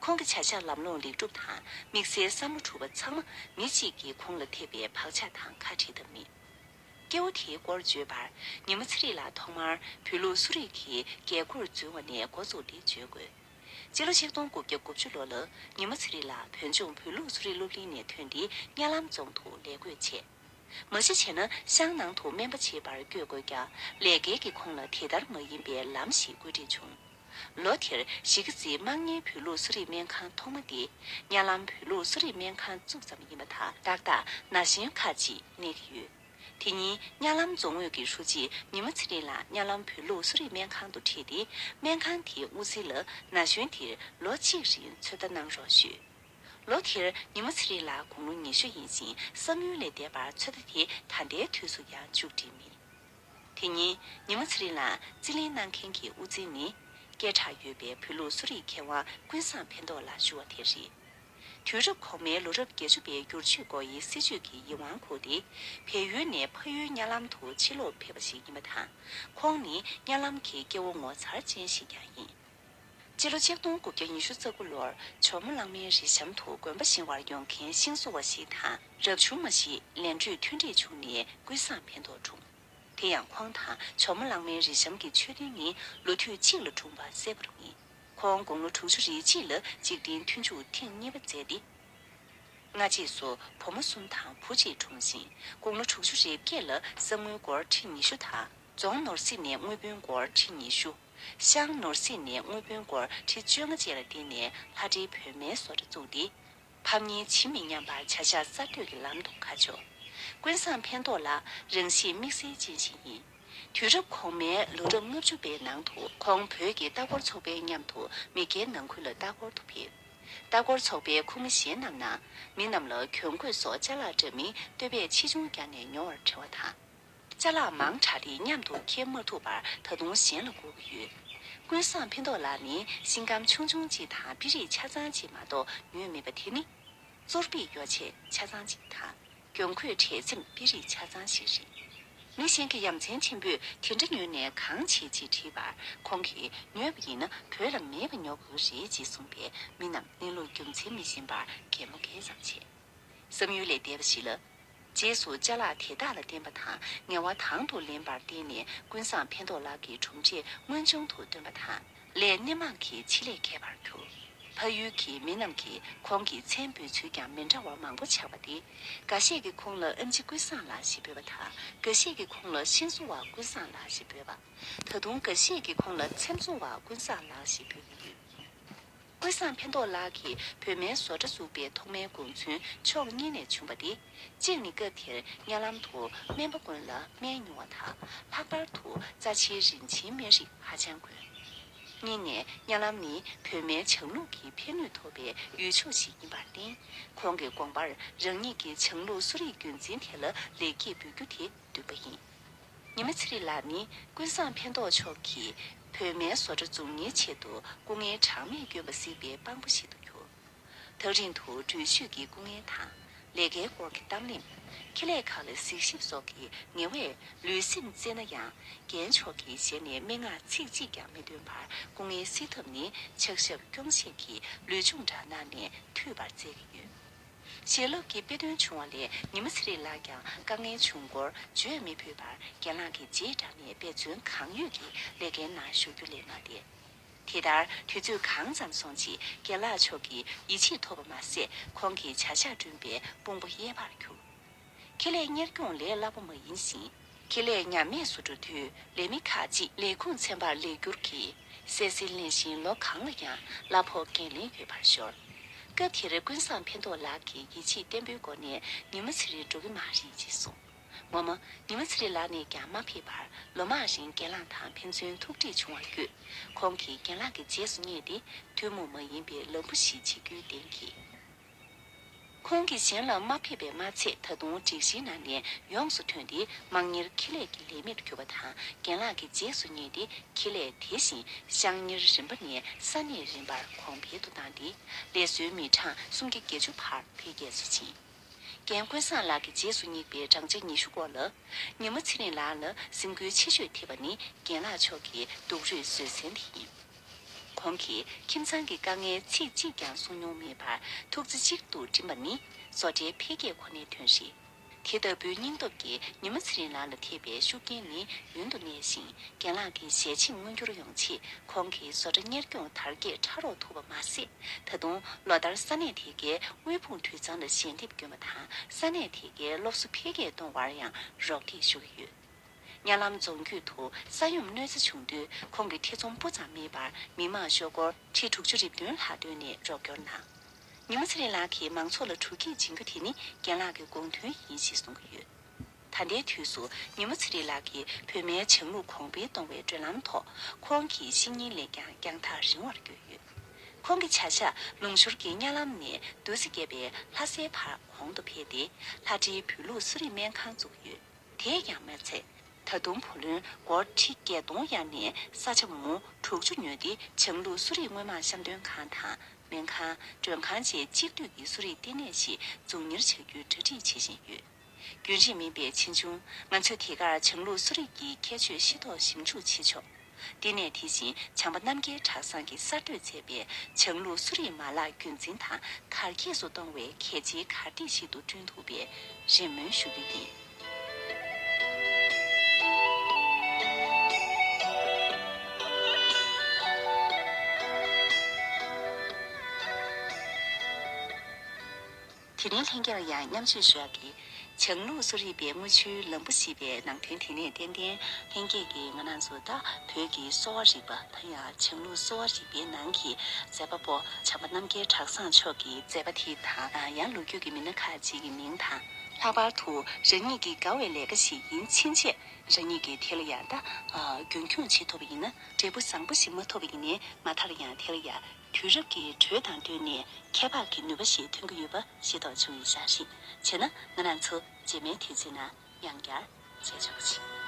ཁོང་གི་བྱ་གཞག་ལམ་ལྷོང་ལེགས་གྲུབ་དང་དམིགས་བསལ་བསམ་བློ་གྲུབ་པ་ཚང་མ་མི་གཅིག་གིས་ཁོང་ལ་ཐེབས་པའི་བག་ཆགས་དང་ཁ་བྲལ་ཐབས་མེད། སྐྱེ་བོ་དེའི་སྐོར་བརྗོད་པར། ཉི་མ་ཚེ་རིང་ལགས་ཐོག་མར་བོད་ལུགས་གསོ་རིག་གི་དགེ་སྐོས་འཛུལ་བ་ནས་འགོ་བཙུགས་ཏེ་བརྗོད་དགོས། སྤྱི་ལོ་ཆིག་སྟོང་དགུ་བརྒྱ་དགུ་བཅུ་ལོ་ལ་ཉི་མ་ཚེ་རིང་ལགས་བོད་ལྗོངས་བོད་ལུགས་གསོ་རིག་སློབ་གླིང་ནས་ཐོན་ཏེ་གཉའ་ལམ་རྫོང་དུ་ལས་བགོས་བྱས། མ་གཞི་བྱས་ན་ཤང་ནང་དུ་སྨན་པ་བྱེད་པར་བསྐྱོད་དགོས་ཀྱང་ལས་འགན་གྱིས་ཁོང་ལ་དེ་ལྟར་མ་ཡིན་པའི་ལམ་ཞིག་བཀོད་སྒྲིག་བྱུང་། ལོ་དེར་གཞིས་ཀ་རྩེའི་དམངས་གཉེར་བོད་ལུགས་གསོ་རིག་སྨན་ཁང་ཐོག་མ་དེ་གཉའ་ལམ་བོད་ལུགས་གསོ་རིག་སྨན་ཁང་བཙུགས་ཙམ་ཡིན་པ་དང་། ཏག་ཏག་ན་གཞོན་ཁག་ཅིག་གནས་ཀྱི་ཡོད། དེ་ཉིན་གཉའ་ལམ་རྫོང་ཨུད་ཀྱི་ཧྲུའུ་ཅི་ཉི་མ་ཚེ་རིང་ལགས་གཉའ་ལམ་བོད་ལུགས་གསོ་རིག་སྨན་ཁང་དུ་ཁྲིད་དེ། སྨན་ཁང་དེའི་དབུ་འཛིན་ལ་ན་གཞོན་དེར་ལོ་གཅིག་རིང་ཚོད་ལྟ་གནང་རོགས་ཞུས། ལོ་དེར་ཉི་མ་ཚེ་རིང་ལགས་དགུང་ལོ་ཉི་ཤུ་ཡིན་ཞིང་། བསམ་ཡུལ་ལས་འདས་པར་ཚོད་ལྟ་དེ་ད་ལྟའི་དུས་སུ་ཡང་མཇུག་སྒྲིལ་མེད། དེ་ཉིན་ཉི་མ་ཚེ་རིང་ལགས་རྩིས་ལེན་གནང་མཁན་གྱི་དབུ་འཛིན་ནི། སྐད་གྲགས་ཡོད་པའི་བོད་ལུགས་གསོ་རིག་མཁས་དབང་ཀུན་བཟང་ཕན་ཐོགས་ལགས་ཞུ་བ་དེ་རེད། དུས་རབས་གོང་མའི་ལོ་རབས་བརྒྱད་ཅུ་པའི་བསྒྱུར་བཅོས་སྒོ་དབྱེའི་སྲིད་བྱུས་ཀྱི་ཡིད་དབང་འཁུར་ཏེ། བལ་ཡུལ་ནས་ཕ་ཡུལ་གཉའ་ལམ་དུ་ཕྱིར་ལོག་ཕེབས་པ་ཞིག་ཡིན་པ་དང་། ཁོང་ནི་གཉའ་ལམ་གྱི་སྐྱེ་བོ་ངོ་མཚར་ཅན་ཞིག་ཀྱང་ཡིན། སྤྱི་ལོ་ཆིག་སྟོང་དགུ་བརྒྱ་ཉི་ཤུ་རྩ་དགུ་ལོར་ཇོ་མོ་གླང་མའི་རི་གཤམ་དུ་དགོན་པ་བཞེངས་པར་ཡོང་མཁན་ཤིང་བཟོ་བ་ཞིག་དང་རབ་བྱུང་མ་ཞིག་ལན་གྲུས་མཐུན་འགྲིག་བྱུང་ནས་ཀུན་བཟང་ཕན་ཐོགས་འཁྲུངས། དེ་ཡང་ཁོང་དང་ཇོ་མོ་གླང་མའི་རི་གཤམ་གྱི་མཆོད་རྟེན་གཉིས་ལོ་དུས་གཅིག་ལ་འཁྲུངས་པ་གསལ་པོར་ངེས། ཁོང་དགུང་ལོ་དྲུག་ཅུ་རེ་གཅིག་ལ་འཇིག་རྟེན་མཐུན་འཇུག་ཐེངས་གཉིས་པ་མཛད་དེ། སྔ་རྗེས་སུ་བུ་མོ་གསུམ་དང་བུ་གཅིག་འཁྲུངས་ཤིང་། དགུང་ལོ་དྲུག་ཅུ་རེ་བརྒྱད་ལ་གསང་དངུལ་སྒོར་ཁྲི་ཉི་ཤུ་དང་། རྫོང་ནོར་སྲིད་ནས་དངུལ་བུན་སྒོར་ཁྲི་ཉི་ཤུ། ཤང་ནོར་སྲིད་ནས་དངུལ་བུན་སྒོར་ཁྲི་བཅོ་ལྔ་བཅས་ལ་བརྟེན་ནས་ལྷ་འབྲེལ་བུད་མེད་བཟོ་གྲྭ་བཙུགས་ཏེ། ཕམ་ཉེས་ཇི་མི་སྙམ་པར་བྱ་གཞག་གསར་གཏོད་ཀྱི་ལམ་དུ་ཁ་ཕྱོགས། ཀུན་བཟང་ཕན་ཐོགས་ལགས་རང་གཤིས་དམིགས་བསལ་ཅན་ཞིག་ཡིན། དུས་རབས་གོང་མའི་ལོ་རབས་ལྔ་བཅུ་པའི་ནང་དུ་ཁོང་བོད་ཀྱི་ལྟ་སྐོར་ཚོགས་པའི་མཉམ་དུ་མི་སྐྱའི་ནང་ཁུལ་ལ་ལྟ་སྐོར་དུ་ཕེབས། ལྟ་སྐོར་ཚོགས་པའི་ཁོངས་མི་གཞན་རྣམས་ནང་མི་རྣམས་ལ་གྱོན་གོས་སོགས་ཅ་ལག་འདྲ་མིན་བསྟོད་པས་ཆེ་ཆུང་བརྒྱབ་ནས་ཉོ་བར་བྲེལ་བ་དང་། ཅ་ལག་མང་དྲགས་ཏེ་མཉམ་དུ་འཁྱེར་མ་ཐུབ་པར་ད་དུང་གཞན་ལ་བསྐུར་གྱི་ཡོད། ཀུན་བཟང་ཕན་ཐོགས་ལགས་ནི་ཤིང་སྒམ་ཆུང་ཆུང་གཅིག་དང་དཔེ་རིས་ཆ་ཚང་གཅིག་མ་གཏོགས་ཉོས་མེད་པ་དེ་ནི། གཙོར་བྱེད་ཡོ་བྱད་ཆ་ཚང་གཅིག་དང་། གྱོན་གོས་གྲལ་ཚེམས་དཔེ་རིས་ཆ་ཚང་ཞིག་རེད། མི་གཞན་གྱི་ཡ་མཚན་ཆེན་པོས་དེ་འདྲ་ཉོས་ནས་གང་བྱེད་ཅེས་དྲིས་པར། ཁོང་གིས་ཉོས་པ་ཡིན་ན་བོད་ལ་མེད་པ་ཉོ་དགོས་རེད་ཅེས་གསུངས་པས། མི་རྣམས་གནས་ལུགས་རྒྱུ་མཚན་མི་ཤེས་པར་གད་མོ་བགད་ཙམ་བྱས། བསམ་ཡུལ་ལས་འདས་པ་ཞིག་ལ། རྗེས་སུ་ཅ་ལག་དེ་དག་ལ་བརྟེན་པ་དང་ངལ་བ་དང་དུ་ལེན་པར་བརྟེན་ནས་ཀུན་བཟང་ཕན་ཐོགས་ལགས་ཀྱི་གྲུབ་འབྲས་དངོས་བྱུང་དུ་བཏོན་པ་དང་། ལས་སྣེ་མང་གི་ཆེད་ལས་མཁས་པར་གྱུར། ཕ་ཡུལ་གྱི་མི་རྣམས་ཀྱིས་ཁོང་གི་མཚན་འབོད་ཚུལ་ཀྱང་མི་འདྲ་བ་མང་པོ་ཆགས་པ་སྟེ། འགའ་ཤས་ཀྱིས་ཁོང་ལ་ཨེམ་ཆི་ཀུན་བཟང་ལགས་ཞེས་འབོད་པ་དང་། འགའ་ཤས་ཀྱིས་ཁོང་ལ་ཤིང་བཟོ་བ་ཀུན་བཟང་ལགས་ཞེས་འབོད་པ། ད་དུང་འགའ་ཤས་ཀྱིས་ཁོང་ལ་ཚེམ་བཟོ་བ་ཀུན་བཟང་ལགས་ཞེས་འབོད་ཀྱི་ཡོད། ཀུན་བཟང་ཕན་ཐོགས་ལགས་ཀྱིས་བོད་སྨན་བཟོ་གྲྭ་བཙུགས་པའི་ཐོག་མའི་དགོངས་ཚུལ་ཕྱོགས་གཉིས་ནས་བྱུང་བ་སྟེ། གཅིག་ནི་སྐབས་དེར་གཉའ་ལམ་དུ་སྨན་པ་ཀུན་ལ་སྨན་ཉོ་བ་དང་། ལྷག་པར་དུ་རྩ་ཆེའི་རིན་ཆེན་སྨན་རིགས་ཧ་ཅང་དགོས། གཉིས་ནས་གཉའ་ལམ་ནི་བོད་སྨན་བྱང་ལུགས་ཀྱི་ཕན་ནུས་ཐོབ་པའི་ཡུལ་ཕྱོགས་ཤིག་ཡིན་པར་བརྟེན། ཁོང་གི་དགོངས་པར་རང་ཉིད་ཀྱི་བྱང་ལུགས་གསོ་རིག་རྒྱུན་འཛིན་དེ་ལ་ལེགས་སྐྱེས་འབུལ་རྒྱུ་དེ་འདུན་པ་ཡིན། ཉི་མ་ཚེ་རིང་ལགས་ནི་ཀུན་བཟང་ཕན་ཐོགས་མཆོག་གིས་བོད་སྨན་བཟོ་གྲྭ་འཛུགས་གཉེར་ཆེད་དུ་སྐུ་ངལ་གྲངས་མེད་བསྐྱོན་པ་གཟིགས་པའི་དཔང་པོ་ཞིག་ཏུ་གྱུར། ཐག་རིང་དུ་འགྲུལ་བཞུད་ཀྱི་སྐུ་ངལ་དང་། ལས་ཀའི་སྐོར་གྱི་གཏམ་གླེང་། ཁེ་ལས་ཁག་ལ་གཟིགས་ཞིབ་སོགས་ཀྱི་ངལ་བས་ལུས་སེམས་གཙེས་ན་ཡང་། རྒན་མཆོག་གི་ཞལ་ནས་སྨྲེ་སྔགས་ཚིག་གཅིག་ཀྱང་མི་འདོན་པར་སྐུ་ངལ་སེལ་ཐབས་ནི་ཕྱག་ཞབས་སྐྱོང་ཤེས་ཀྱི་ལུས་སྦྱོང་འདྲ་གནང་ནས་འཐུས་པར་བཙལ་གྱི་ཡོད། བྱིན་རླབས་ཀྱི་དཔེ་སྟོན་བྱུང་བ་ལས་ཉི་མ་ཚེ་རིང་ལགས་ཀྱང་དཀའ་ངལ་བྱུང་སྐོར་བརྗོད་མི་ཕོད་པར་རྒན་ལགས་ཀྱི་རྗེས་འབྲངས་ནས་འབད་བརྩོན་གང་ཡོད་ཀྱིས་ལས་ཀའི་ནང་ཞུགས་རྒྱུ་ལས་མ་འདས། དེ་ལྟར་དུས་ཚོད་གང་ཙམ་སོང་རྗེས་རྒན་ལགས་མཆོག་གི་ཡིད་ཆེས་ཐོབ་པ་མ་ཟད། ཁོང་གིས་བྱ་གཞག་བསྐྲུན་པའི་དཔུང་པ་གཡས་པར་གྱུར། ཁེ་ལས་གཉེར་སྐྱོང་ལས་སླ་པོ་མ་ཡིན་ཞིང་། ཁེ་ལས་ཉམས་དམས་སུ་འགྲོ་དུས་ལས་མི་ཁག་ཅིག་ལས་ཁུངས་ཚན་པར་ལེགས་བསྒྱུར་གྱིས་ གསལ་གསལ་ལེན་བཞིན་ལོ་གང་ལ་ཡང་གླ་ཕོགས་འགན་ལེན་ཡོད་པར་ཤོར། སྐབས་དེར་ཀུན་བཟང་ཕན་ཐོགས་ལགས་ཀྱིས་ཡིད་ཆེས་བརྟན་པོའི་སྒོ་ནས་ཉི་མ་ཚེ་རིང་འགྲོ་གི་མ་རེད་ཅེས་གསུངས། ངོ་མ་ཉི་མ་ཚེ་རིང་ལགས་ནས་ཀྱང་མ་ཕེབས་པར་ལོ་མང་རིང་རྒན་ལགས་དང་ཕན་ཚུན་ཐུག་འཕྲད་བྱུང་བར་བརྒྱུད། ཁོང་གིས་རྒན་ལགས་ཀྱི་རྗེས་སུ་བསྙེགས་ཏེ་ཐུན་མོང་མ་ཡིན་པའི་ལམ་བུ་ཞིག་འབྱེད་རྒྱུའི་གཏན་འཁེལ། ཁོང་གིས་གཞན་ལ་མ་ཕེབས་པས་མ་ཚད། ད་དུང་སྒྲིག་གཞིའི་ནང་ནས་ཡོངས་སུ་ཐོན་ཏེ་དམངས་གཉེར་ཁེ་ལས་ཀྱི་ལས་མིར་གྱུར་པ་དང་། རྒན་ལགས་ཀྱི་རྗེས་སུ་བསྙེགས་ཏེ་ཁེ་ལས་དེ་བཞིན་ཤང་གཉེར་རིམ་པ་ནས་ས་གནས་རིམ་པར་གོང་འཕེལ་དུ་བཏང་སྟེ། ལས་བཟོའི་མི་གྲངས་སུམ་བརྒྱ་བརྒྱད་ཅུ་བར་འཕེལ་རྒྱས་སུ་ཕྱིན། རྒན་ཀུན་བཟང་ལགས་ཀྱི་རྗེས་སུ་བསྙེགས་པའི་བགྲང་བྱ་ཉི་ཤུ་སྐོར་ལ། ཉི་མ་ཚེ་རིང་ལགས་ལ་སེམས་འགུལ་ཆེ་ཤོས་ཐེབས་པ་ནི་རྒན་ལགས་མཆོག་གི་སྡུག་རུས་བཟོད་བསྲན་དེ་ཡིན། ཁོང་གིས་ཁྱིམ་ཚང་གི་དཀའ་ངལ་ཚིག་གཅིག་ཀྱང་གསུང་མྱོང་མེད་པར། ཐུགས་རྩེ་གཅིག་ཏུ་སྒྲིམ་པ་ནི་བཟོ་གྲྭའི་འཕེལ་རྒྱས་ཁོ་ནའི་དོན་རེད། དེ་ལྟ་བུའི་སྙིང་སྟོབས་ཀྱིས་ཉི་མ་ཚེ་རིང་ལགས་ལ་ཐེབས་པའི་ཤུགས་རྐྱེན་ནི་ཡུན་དུ་གནས་ཤིང་། རྒན་ལགས་ཀྱི་ཞལ་ཆེམས་མངོན་འགྱུར་ཡོང་ཆེད། ཁོང་གིས་བཟོ་གྲྭ་གཉེར་སྐྱོང་དར་རྒྱས་ཕྲ་རོགས་ཐུབ་པ་མ་ཟད། ད་དུང་ལོ་ལྟར་ས་གནས་དེ་གའི་དབུལ་ཕོངས་དུད་ཚང་ལ་ཞལ་འདེབས་བསྐྱོན་པ་དང་། ས་གནས་དེ་གའི་སློབ་གསོ་འཕེལ་རྒྱས་གཏོང་བར་ཡང་རོགས་འདེགས་ཞུ་གི་ཡོད། གཉའ་ལམ་རྫོང་རྒྱུད་དུ་ས་ཡོམ་གནོད་འཚེ་བྱུང་དུས། ཁོང་གིས་ཐེ་ཚོམ་སྤུ་ཙམ་མེད་པར་མི་མང་ཤོག་སྒོར་ཁྲི་དྲུག་ཅུ་རེ་བདུན་ལྷག་བཏོན་ནས་རོགས་སྐྱོར་གནང་། ཉི་མ་ཚེ་རིང་ལགས་ཀྱིས་མང་ཚོགས་ལ་སྤྲོ་སྐྱིད་སྦྱིན་རྒྱུ་དེ་ནི་རྒན་ལགས་ཀྱི་དགོངས་དོན་ཡིན་ཞེས་གསུང་གི་ཡོད། ད་ལྟའི་དུས་སུ་ཉི་མ་ཚེ་རིང་ལགས་ཀྱིས་བོད་མིའི་བྱང་ལུགས་གོང་འཕེལ་གཏོང་བའི་བགྲོད་ལམ་ཐོག་ཁོང་གི་བཤེས་གཉེན་ལས་ཀྱང་རྒྱང་ཐག་རིང་བར་བསྐྱོད་ཡོད། ཁོང་གི་བྱ་གཞག་ལུང་ཤུར་གྱི་གཉའ་ལམ་ནས་བདུད་རྩི་རྒྱས་པའི་ལྷ་སའི་བར་གོང་དུ་འཕེལ་ཏེ། ལྷ་སའི་བོད་ལུགས་གསོ་རིག་སྨན་ཁང་བཙུགས་ཡོད། དེས་ཀྱང་མ་ཚད། ད་དུང་བུ་ལོན་སྒོར་ཁྲི་བརྒྱད་སྟོང་གཡར་ནས་ས་ཆ་མུའུ་དྲུག་ཅུ་ཉོས་ཏེ། བྱང་ལུགས་གསོ་རིག་དངོས་མང་བཤམས་སྟོན་ཁང་དང་སྨན་ཁང་། མགྲོན་ཁང་བཅས་གཅིག་སྡུད་ཀྱི་གསོ་རིག་ལྟེ་གནས་ཤིག་འཛུགས་གཉེར་བྱ་རྒྱུའི་གྲ་སྒྲིག་བྱེད་བཞིན་ཡོད། རྒྱུན་རིང་མིན་པའི་ཕྱིས་འབྱུང་། ང་ཚོས་དེ་གར་བྱང་ལུགས་གསོ་རིག་གི་ཁྱད་ཆོས་ཤེས་རྟོགས་ཞིབ་འཇུག་བྱེད་ཆོག། ལྟེ་གནས་དེ་བཞིན་བྱམས་པ་རྣམ་རྒྱལ་གྲྭ་ཚང་གིས་གསར་གཏོད་མཛད་པའི་བྱང་ལུགས་གསོ་རིག་མ་ལག་རྒྱུན་འཛིན་དང་དར་རྒྱས་སུ་གཏོང་བའི་གལ་ཆེའི་གར་སྟེགས་ཤིག་ཏུ་བསྐྲུན་ཐུབ་པའི་རེ་སྨོན་ཞུ་རྒྱུ་ཡིན། དེ་རིང་ལྷན་རྒྱས་ལ་ཡང་མཉམ་སྤྱོད་ཞུ་ཡག་གི་བྱང་ལུགས་གསོ་རིག་པའི་དངུལ་ཆུའི་ལམ་བུ་ཞེས་པའི་ནང་དོན་དེ་ནས་ཏན་ཏན་ལྷན་རྒྱས་ཀྱིས་ང་རང་ཚོ་ད་བོད་ཀྱི་གསོ་བ་རིག་པ། ད་ཡང་བྱང་ལུགས་གསོ་བ་རིག་པའི་ནང་གི་མཛད་པ་པོ་བྱམས་པ་རྣམ་རྒྱལ་གྲྭ་ཚང་མཆོག་གི་མཛད་པ་དེ་དང་། ཡང་ལོ་རྒྱུས་ཀྱི་མི་སྣ་ཁག་ཅིག་གི་མིང་དང་། ལྷག་པར་དུ་རང་ཉིད་ཀྱི་དགའ་བའི་ལས་ཀ་ཞིག་ཡིན་ཕྱིན་ཆད། རང་ཉིད་ཀྱིས་དེ་ལ་ཡང་ད་རྒྱུན་འཁྱོངས་བྱེད་ཐུབ་པ་ཡིན་ན། འབྲས་བུ་བཟང་པོ་ཞིག་མ་ཐོབ་པ་ཡིན་ནའི་མ་མཐར་ཡང་དེ་ལ་ཡང་དུས་རབས་ཀྱི་འགྲོས་དང་བསྟུན་ནས་ཁྱད་འཕགས་ཀྱི་ནུས་པ་ཞིག་ཐོན་གྱི་ཡོད་པ་ཤེས་རྟོགས་བྱུང་ཡོད་ཤག་རེད། བྱས་ན་ང་རང་ཚོ་རྗེས་མའི་དུས་ཚོད་ནང་ཡང་བསྐྱར་མཇལ་ཆོག་པ་ཞིག